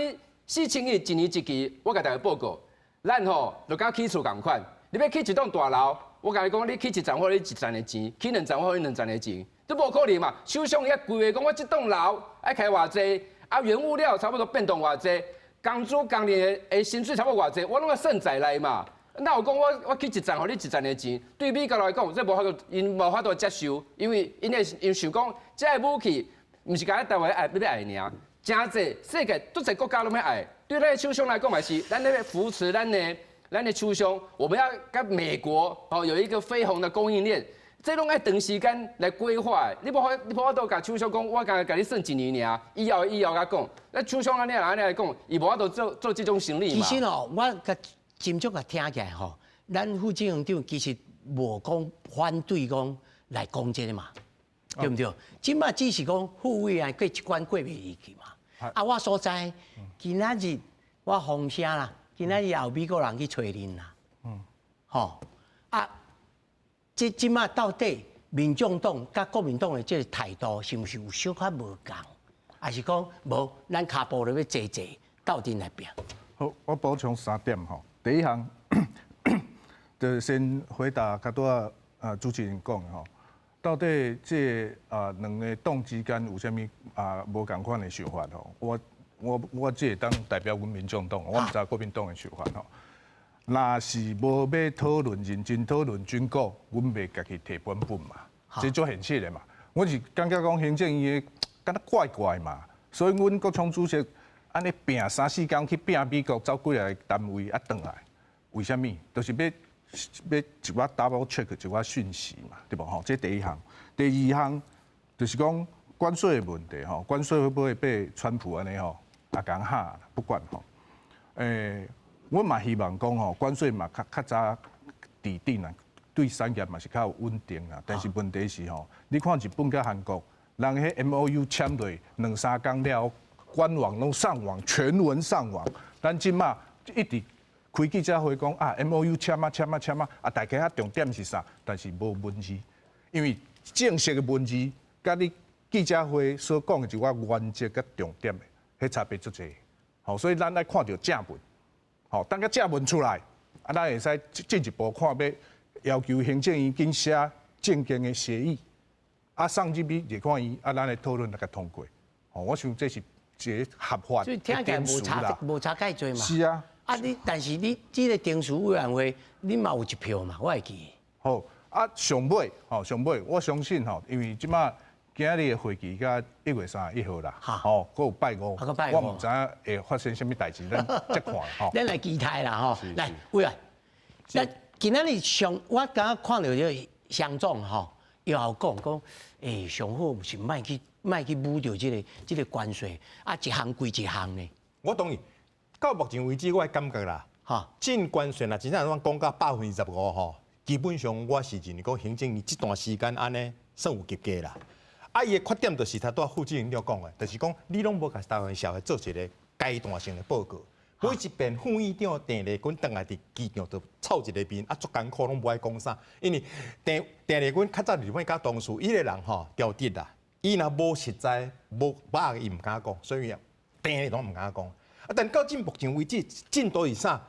4100億一年一期，我共大家報告，咱吼就佮起厝仝款。你欲起一棟大樓，我共你講，你起一層予你一層的錢，起兩層予你兩層的錢，這無可能嘛。廠商伊規劃講，我這棟樓愛開偌濟，啊原物料差不多變動偌濟，工資工人的薪水差不多偌濟，我攏愛算在內嘛。哪有講我起一層予你一層的錢？對美國來講，這無法度，𪜶無法度接受，因為𪜶會𪜶想講，這个武器毋是干焦台灣愛欲愛爾，誠濟世界足濟國家攏欲愛。對咱的廠商來講嘛是，咱咧扶持咱的廠商，我們要佮美國哦有一個飛鴻的供應鏈，這攏愛長時間來規劃。你無法度共廠商講，我干焦共你算一年爾，以後以後佮講，那廠商按呢按呢來講，伊無法度做做這種生意嘛。
其實哦，我佮斟酌共聽起來吼，咱副執行長其實無講反對講來講這个嘛，對毋對？這馬只是講副委員過一關過袂入去嘛。啊，我所知今仔日我風聲啦。今仔日也有美國人去揣恁啦，吼啊！這這馬到底民眾黨佮國民黨的這個態度是毋是有小可無仝？抑是講無，咱跤步咧欲齊齊鬥陣來拚？
好，我補充三點吼。第一項，就先回答較拄仔啊主持人講的吼，到底這啊兩个黨之間有啥物啊無仝款的想法吼？我只會當代表阮民眾黨，我毋知國民黨的想法吼。若是無欲討論認真討論軍購，阮袂家己提版本嘛，這足現實的嘛。阮是感覺講行政院的敢若怪怪嘛，所以阮國昌主席按呢拚三四工去拚美國，走幾个單位啊轉來，為啥物？就是欲欲一寡 double check 一寡訊息嘛，對無吼？這第一項。第二項就是講關稅的問題吼，關稅會不會被川普按呢吼？啊，共嚇不管吼，欸，我嘛希望講吼，關稅嘛較較早佇定啊，對產業嘛是較有穩定啊。但是問題是吼，你看日本佮韓國，人彼 MOU 簽落兩三工了，官網攏上網，全文上網。咱這馬一直開記者會講啊，MOU 簽啊簽啊簽啊，啊大家較重點是啥？但是無文字，因為正式的文字，佮你記者會所講的一寡原則佮重點的。彼差別足濟，吼，所以咱愛看著正文，吼，等共正文出來，啊，咱會使進一步看欲要求行政院緊寫正經的協議，啊，送入去立法院，啊，咱來討論來共通過，吼，我想這是一個合法
所以聽起來無差無差蓋濟嘛。
是啊。
啊，你但是你這个程序委员会，你嘛有一票嘛，我會記。
好，啊，上尾吼，上尾，我相信吼，因為這馬今仔日的會期到1月31號啦，吼，閣有拜五，我毋知影會發生啥物代誌，咱再看吼。
咱來期待啦吼，來委員，咱今仔日上，我剛剛看著這个鄉總吼，又講講，欸，上好是莫去莫去舞著這个關稅，啊，一項歸一項呢。
我同意。到目前為止，我的感覺啦，進關稅若真正講到25%吼，基本上我是認為講行政院這段時間按呢算有及格啦。啊，伊的缺點就是頭拄仔副執行長講的，就是講你攏無共台灣社會做一个階段性的報告。每一遍副院長鄭麗君轉來佇機場就臭一个面，啊，足艱苦攏無愛講啥，因為鄭鄭麗君較早日本佮同事，伊个人吼調直啦，伊若無實在無把握，伊毋敢講，所以鄭麗攏毋敢講。啊！但到今目前為止，進度是啥？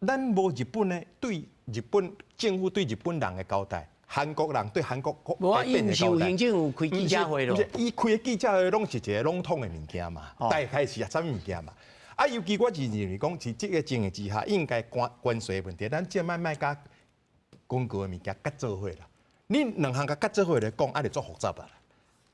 咱無日本的對日本政府對日本人的交代，韓國人對韓國國
無啊，伊毋是有行政有開記者會咯？
伊開的記者會攏是一个籠統的物件嘛，大概是啥物物件嘛？啊，尤其我是認為講，佇這个情形之下，應該關關稅的問題，咱這擺莫佮廣告的物件結做伙啦。你兩項共結做伙來講，啊，就足複雜啊。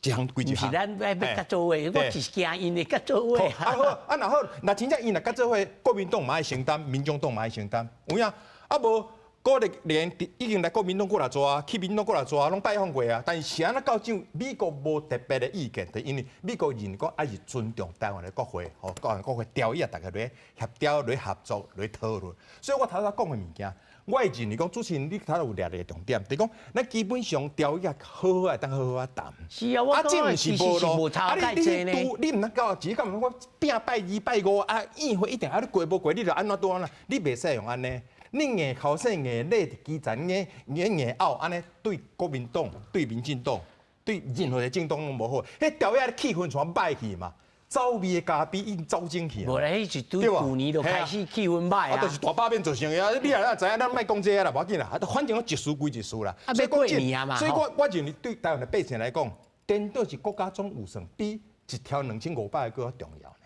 一項歸一項。
毋是咱欲欲結做伙，我是驚𪜶會結做伙。
啊好，啊若好，若真正𪜶若結做伙，國民黨嘛愛承擔，民眾黨嘛愛承擔。有影啊無，郭立連已經來國民黨過來做啊，去民進黨過來做啊，攏拜訪過啊。但是是按怎到這美國無特別的意見，就因為美國認為講愛是尊重台灣的國會，吼，台灣國會條約，大家來協調、來合作、來討論。所以我頭先講的物件。我會認為講，主持人你頭有掠著一個重點，就是講咱基本上條約好好來當好好仔談。
是啊，我講其實是無差蓋濟呢。
你毋通到只講我拚拜二拜五啊，議會一定啊，你過無過，你就按怎拄按怎，你袂使用按呢。你硬口說硬咧佇基層硬硬硬拗按呢，對國民黨、對民進黨、對任何一個政黨攏無好。彼條約氣氛全歹去嘛。走味的咖啡已經走精去啊！
無啦，彼是對舊年就開始氣氛歹啊。
啊，就是大罷免造成的啊！你也知影，咱莫講這个啦，無要緊啦。反正一事歸一事啦。
啊，欲過年啊嘛。
所以我我認為對台灣的百姓來講，顛倒是國家總預算比一條2500个閣較重要呢。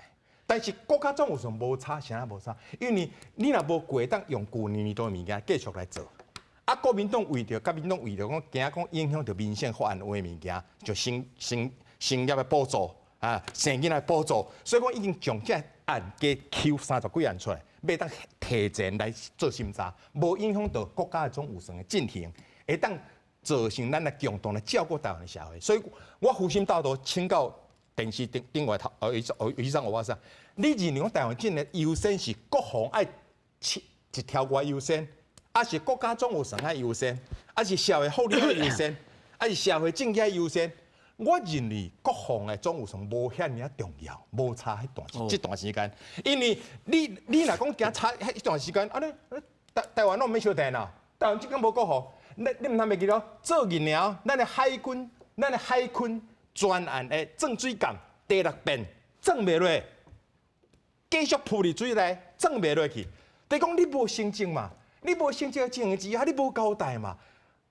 但是國家總預算無差，啥無差？因為你若無過當用舊年年度的物件繼續來做，啊，國民黨為著，佮民黨為著講驚講影響著民生法案有的物件，就先先先業的補助。啊，生囡仔補助，所以講已經將這案加抽三十幾案出來，欲當提前來做審查，無影響到國家的總預算的進行，會當造成咱來共同來照顧台灣的社會。所以我虛心禱告請教電視頂頂外頭，醫生我說，你認為講台灣真的優先是國防愛一條外優先，抑是國家總預算愛優先，抑是社會福利愛優先，抑是社會正義愛優先？我認為國防的總預算無遐爾仔重要，無差彼段這段時間，因為你你若講驚差彼段時間，按呢台台灣攏免燒電啦，台灣這間無國防，你你毋通袂記囉，做一年，咱的海軍，咱的海軍專案的鑽水艦第六遍鑽袂落，繼續浮佇水內鑽袂落去，就是講你無成績嘛，你無成績的情形之下，你無交代嘛。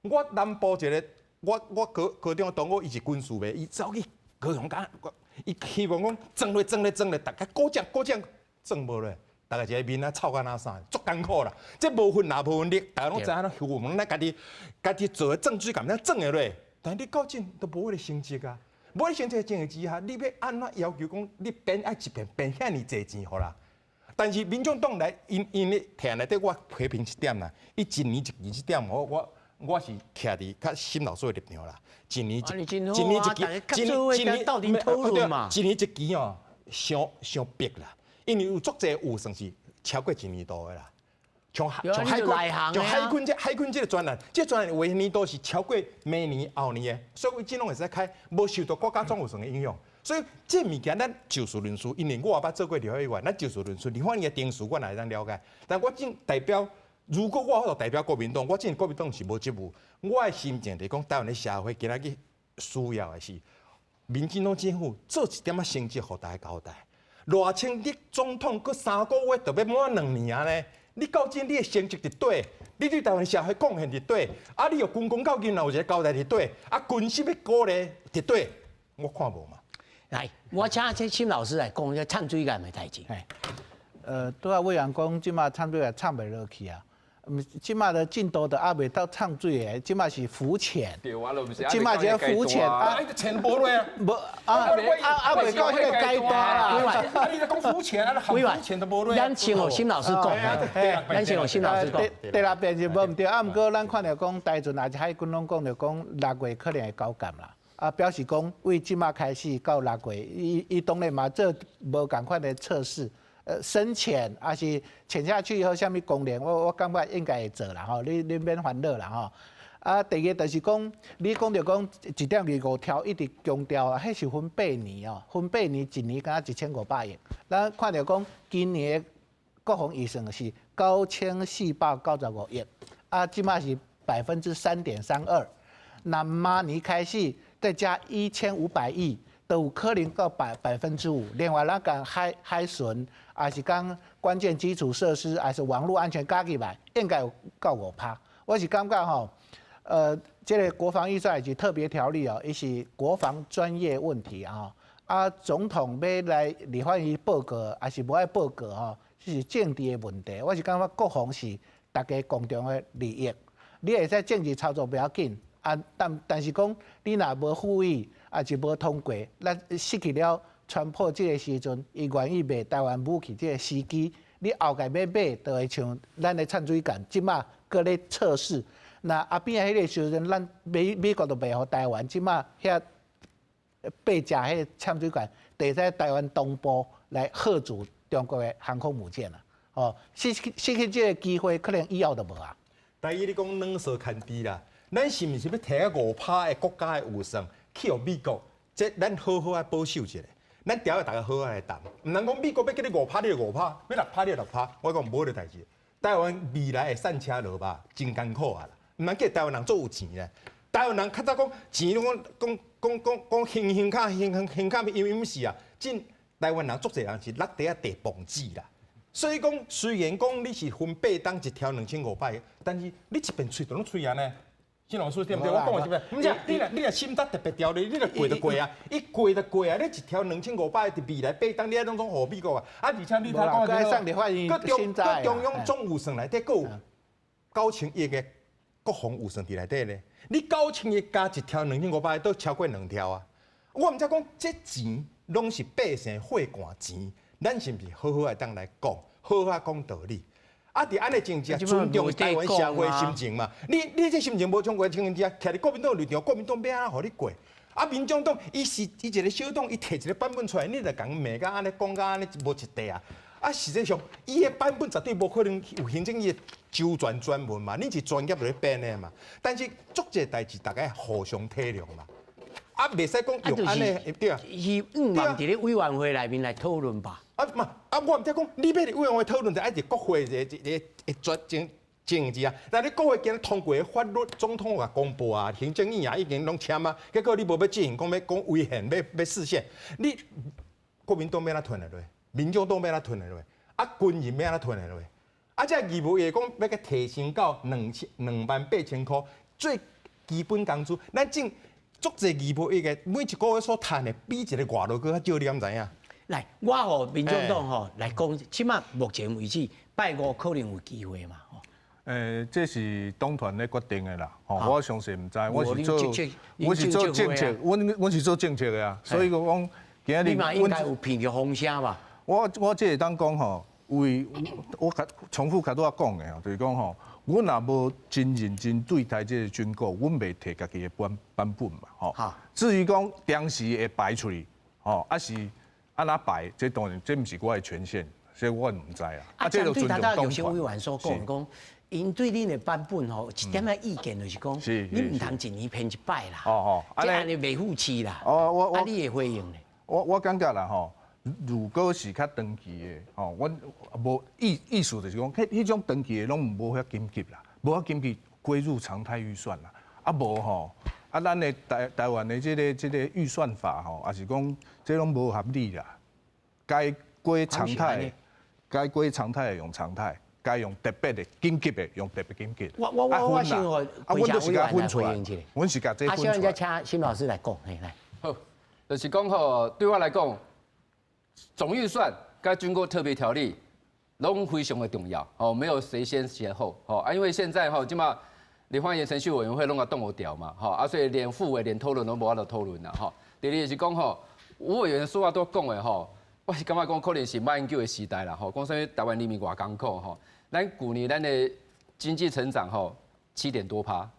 我南部一个。我我高高中同學，伊是軍事的，伊走去高雄港，伊希望講鑽落鑽落鑽落，逐家鼓掌鼓掌，鑽無落，逐家一個面仔臭甲若啥，足艱苦啦。這無分藍無分綠，逐家攏知影，希望咱家己家己做的鑽水艦，咱鑽會落。但你到這都無彼个成績啊，無彼个成績的情形之下，你欲按怎要求講你編愛一遍編遐爾濟錢予啦？但是民眾黨來𪜶𪜶咧提內底，我批評一點啦，伊一年一期這點，我我。我是徛佇較沈老師的立場啦，一年一一年一期，一年一年
鬥陣討論嘛，
一年一期哦，傷傷迫啦，因為有足濟預算是超過一年度的啦，像像海軍，像海軍這海軍這个專案，這个專案有的年度是超過明年後年的，所以這攏會使開，無受到國家總預算的影響。所以這物件咱就事論事，因為我也捌做過立法委員，咱就事論事，立法院的程序我也會當了解，但我只代表。如果我有代表國民黨，我這國民黨是無職務，我的心情就是講，台灣的社會今仔日需要的是民進黨政府做一點仔成績，予大家交代。賴清德總統閣三個月就欲滿兩年啊呢？你到這你的成績佇佗，你對台灣社會貢獻佇佗，啊，你又軍公教囡仔有一個交代佇佗，啊，軍心的鼓勵佇佗，我看無嘛。
來，我請這沈老師來講這歃水艦的代誌。
拄仔委員講，這馬摻水也摻袂落去啊。毋，這馬的進度都猶未到摻水的，這馬是浮潛。
對啊，
這馬是浮潛
啊，潛無落啊，
無啊啊啊，未到彼個階段啦。
啊，你咧講浮潛啊，浮潛都無落。
咱先予沈老師講，咱先予沈老師講。
第六遍是無毋對，啊，毋過咱看著講，台船抑是海軍攏講著講6月可能會交艦啦。啊，表示講為這馬開始到6月，伊當然嘛做無仝款的測試。深潛抑是潛下去以後，啥物功能，我感覺應該會做啦吼，你免煩惱啦吼。啊，第二個就是講，你講著講1.25兆一直強調啊，彼是分八年哦，分八年一年敢若1500億。咱看著講今年國防預算是9495億，啊，這馬是3.32%，那明年開始再加1500億。都有可能到5%。另外，咱講海巡，抑是講關鍵基礎設施，抑是網路安全加起來，應該有到5%。我是感覺吼，這個國防預算是特別條例哦，伊是國防專業問題啊。啊，總統欲來立法院報告，抑是無愛報告吼，這是政治的問題。我是感覺國防是大家共同的利益，你會使政治操作無要緊啊，但是講你若無附議，抑是無通過，咱失去了川普這個時陣，伊願意賣台灣武器這個時機，你後蓋欲買，就會像咱的摻水艦，這馬閣咧測試。那後邊彼個時陣，咱美國就賣予台灣，這馬遐八架彼個潛水艦，就會使台灣東部來嚇阻中國的航空母艦啦。哦，失去這個機會，可能以後就無啊。
第一，你講軟說牽低啦，咱是毋是欲提5%的國家的預算去予美國？這咱好好仔保守一下，咱條約逐家好好來談，毋通講美國欲叫你五趴，你就五趴；欲6趴，你就6趴。我講無彼個代誌。台灣未來的散車路吧，真艱苦啊啦！毋通叫台灣人做有錢咧。台灣人較早講錢攏講講講講講輕輕卡輕輕輕卡，因為毋是啊，真台灣人足濟人是落地仔地磅子啦。所以講，雖然講你是分八檔一條2500個，但是你一遍喙就攏喙按呢。沈老師對毋對？我講的是毋是？毋是，你若審查特別條例，你若過就過啊，伊過就過啊。你一條2500個，佇未來八檔，你愛攏總予美國啊。啊，而且你頭講的，閣中央總預算內底，閣有9000億的國防預算佇內底咧。你9000億加一條2500個，都超過兩條啊。我毋知講這錢攏是百姓血汗錢，咱是毋是好好來當來講，好好講道理？啊！佇按呢情節，尊重台灣社會心情嘛。你這心情無衝過情節，徛佇國民黨立場，國民黨欲按怎予你過？啊，民眾黨伊是伊一個小黨，伊提一個版本出來，你就共罵甲按呢講甲按呢無一塊啊！啊，實際上伊的版本絕對無可能有行政院的周全專門嘛，恁是專業咧編的嘛。但是足濟代誌，大家互相體諒嘛。啊，袂使講用按呢，對啊。
希望佇咧委員會內面來討論吧。
啊嘛，啊我毋知講，你欲佇委員會討論，就愛佇國會一個一個專政政治啊。但你國會今日通過的法律，總統也公布啊，行政院也已經攏簽啊，結果你無欲執行，講欲講違憲，欲釋憲，你國民黨欲按怎吞會落？民眾黨欲按怎吞會落？啊，軍人欲按怎吞會落？啊，這義務役講欲閣提升到28,000箍，最基本工資，咱正足濟義務役的每一個月所趁的，比一個外勞閣較少，你敢知影？
來，我予民眾黨吼來講，起碼目前為止，拜五可能有機會嘛。
這是黨團咧決定的啦。吼，我詳細毋知，我是做政策，阮是做政策的啊。所以講，今日
你嘛應該有聞著風聲吧？
我這會當講吼，為我較重複較拄仔講的吼，就是講吼，阮若無真認真對待這個軍購，阮袂提家己的版本嘛，吼。至於講當時會排出去，吼，抑是按怎排，這當然這毋是我的權限，所以我毋知啊。
啊，針對頭拄有些委員所講講，𪜶對恁的版本吼，一點仔意見就是講，你毋通一年編一擺啦。這按呢袂赴市啦。
哦，我
啊，你的回應咧？
我感覺啦吼，如果是較長期的，吼，阮無意思就是講，彼種長期的攏無遐緊急啦，無遐緊急歸入常態預算啦。啊無吼，啊咱的台灣的這個預算法吼，也是講這攏無合理啦。該歸常態，該歸常態的用常態，該用特別的緊急的用特別緊急。
我先予
啊，阮都是共分出來，阮是共這分出來。
啊，小請沈老師來講，嘿，來。
好，就是講吼，對我來講，總預算佮軍購特別條例，攏非常的重要，哦，沒有誰先誰後，哦啊，因為現在吼，這馬立法院程序委員會攏共擋予牢嘛，吼啊，所以連副委連討論攏無法度討論啦，吼。第二是講吼，吳委員說話都講的吼，我是感覺講可能是馬英九的時代啦，吼，講啥物台灣人民偌艱苦吼，咱舊年咱的經濟成長吼7點多趴，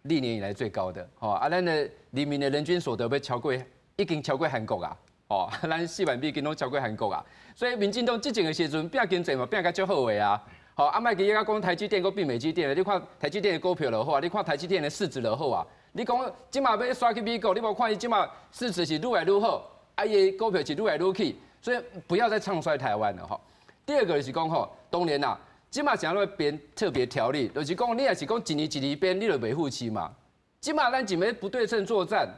歷年以來最高的，吼啊，咱的人民的人均所得欲超過，已經超過韓國啊。哦，咱4萬美金攏超過韓國啊，所以民進黨執政的時陣，拼經濟嘛拼甲足好的啊。好，啊，莫記得講台積電閣變美積電，你看台積電的股票就好啊，你看台積電的市值就好啊。你講這馬欲徙去美國，你無看伊這馬市值是愈來愈好，啊，伊的股票是愈來愈起，所以不要再唱衰台灣了吼。第二個就是講吼，當然啦，這馬想要編特別條例，就是講你若是講一年一年編，你就袂赴期嘛。這馬咱是欲不對稱作戰，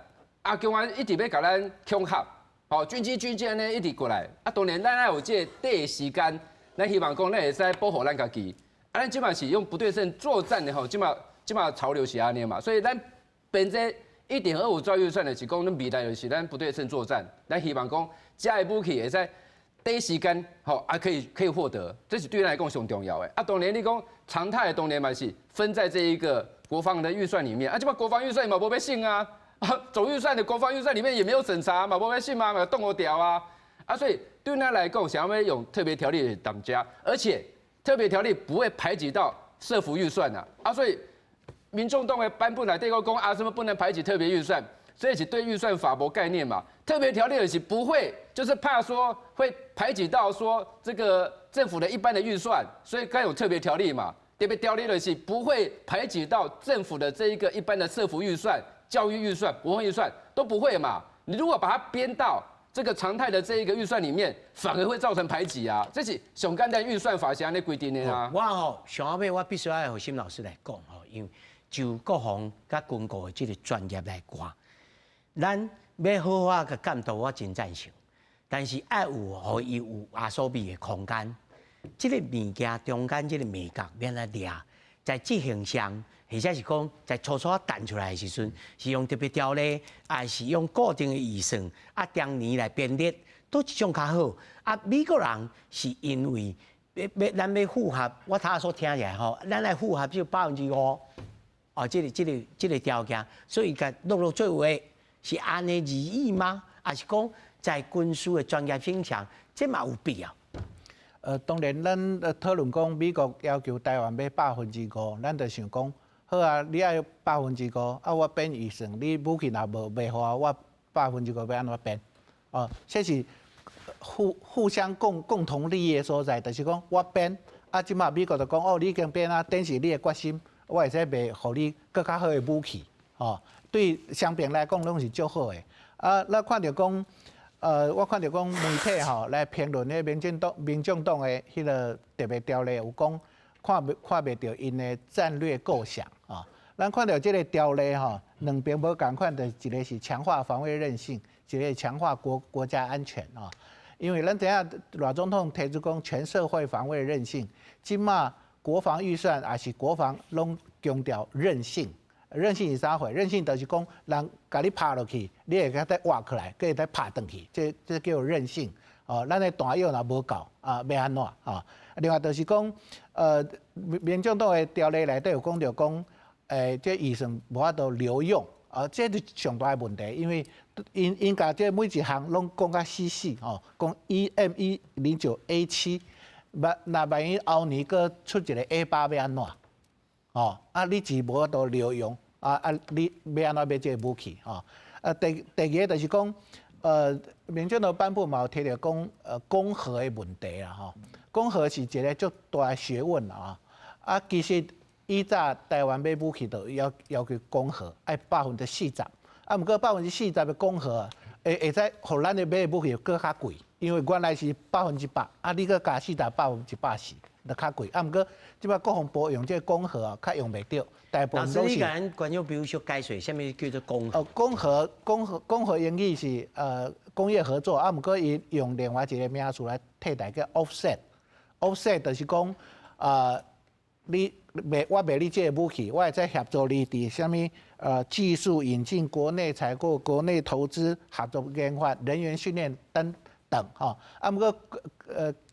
啊，共安一直欲共咱恐嚇。好，軍機軍艦呢一直過來，啊，當然咱愛有這個短時間，咱希望講咱會使保護咱家己。啊，咱這馬是用不對稱作戰的吼，這馬潮流是按呢嘛，所以咱編這1.25兆預算的是講，咱未來就是咱不對稱作戰，咱希望講這个武器會使短時間吼啊可以獲得，這是對咱來講上重要的。啊，當然你講常態當然嘛是分在這一個國防的預算裡面，啊，這馬國防預算嘛無欲審啊。總預算的國防預算裡面也沒有審查嘛，無欲審嘛，嘛擋予牢啊，啊，所以對咱來講，想欲用特別條例當家，而且特別條例不會排擠到社福預算啊，啊，所以民眾黨的版本內底閣講啊，什麼不能排擠特別預算，這是對預算法無概念嘛。特別條例是不會，就是怕說會排擠到說這個政府的一般的預算，所以該有特別條例嘛。特別條例的是不會排擠到政府的這一個一般的社福預算、教育預算、國防預算都不會嘛。你如果把它編到這個常態的這一個預算裡面，反而會造成排擠啊。這是上簡單預算法是按呢規定的啊。
我吼上後尾我必須愛予沈老師來講吼，因為就國防佮軍購的這個專業來看，咱欲好好共監督，我真贊成。但是愛有予伊有阿數米的空間，這個物件中間這個眉角欲按怎掠，在執行上，或者是講在初初彈出來的時陣，是用特別條例，還是用固定的預算啊，當年來編列，佗一種較好。啊，美國人是因為欲欲咱欲符合，我頭所聽起來吼，咱來符合這5%，哦，這個條件，所以共落落做話是按呢而已嗎？還是講在軍事的專業性上，這嘛有必要？
當然，咱討論講美國要求台灣欲5%，咱就想講，好啊，你愛百分之五，啊，我編預算，你武器若無賣予我，我百分之五欲按怎編？哦，這是互相共同利益的所在，就是講我編，啊，這馬美國就講，哦，你已經編啊，展示你的決心，我會使賣予你閣較好的武器，哦，對雙邊來講攏是足好的。啊，咱看著講。我看著講媒體吼來評論彼民進黨的彼個特別條例，有講看袂著𪜶的戰略構想啊。咱看著這個條例吼，兩邊無仝款，就是一個是強化防衛韌性，一個強化國家安全啊。因為咱知影賴總統提出講全社會防衛韌性，這馬國防預算抑是國防攏強調韌性。韌性是啥貨？韌性就是講，人共你拍落去，你會閣活起來，閣會使拍轉去，這叫韌性。哦，咱的彈藥若無夠啊，欲按怎啊？另外就是講，民進黨的條例內底有講著講，這預算無法度留用，啊，這是上大的問題，因為𪜶𪜶共這每一項攏講甲死死吼，講 EM 109 A7，萬若萬一後年閣出一個 A8欲按怎？哦，啊，你是無法度留用，啊啊，你欲按怎買這個武器？吼，啊，第二個就是講，民進黨版本嘛有提著講，講和的問題啦，吼，講和是一個足大的學問啊，啊，其實以早台灣買武器就要求講和，愛40%，啊，毋過40%的講和，會使予咱的買的武器閣較貴，因為原來是100%，啊，你閣加四十140%。就較貴，啊，毋過這擺國防部用這個講和啊，較用袂著，大部分攏是。
老師，你共觀眾朋友小解說，啥物叫做講和？
哦，講和，講和，講和英語是工業合作，啊，毋過伊用另外一個名詞來替代叫 offset。offset 就是講，你賣我賣你這個武器，我會使協助你佇啥物技術引進、國內採購、國內投資、合作研發、人員訓練等等，吼。啊，毋過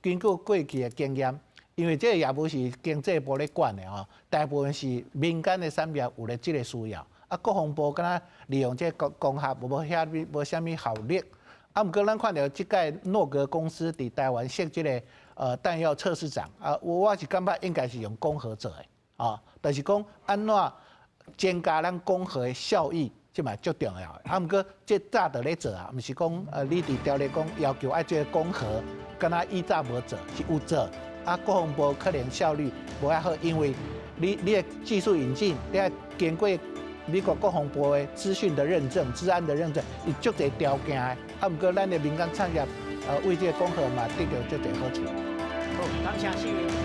根據過去的經驗。因為這個業務是經濟部咧管的吼，大部分是民間的產業有咧這個需要。啊，國防部敢若利用這個光合無遐無啥物效力。啊，毋過咱看著這屆諾格公司佇台灣設這個彈藥測試場，啊，我是感覺應該是用光合做的，啊，但是講按怎增加咱光合的效益，這嘛足重要的。啊，毋過這早就咧做啊，毋是講你佇條例講要求愛做光合，敢若以早無做，是有做。啊，國防部可能效率無遐好，因為你的技術引進，你愛經過美國國防部的資訊的認證、資安的認證，伊足濟條件的。啊，毋過咱的民間產業，為這個光合嘛得著足濟好處。
好，感謝四位。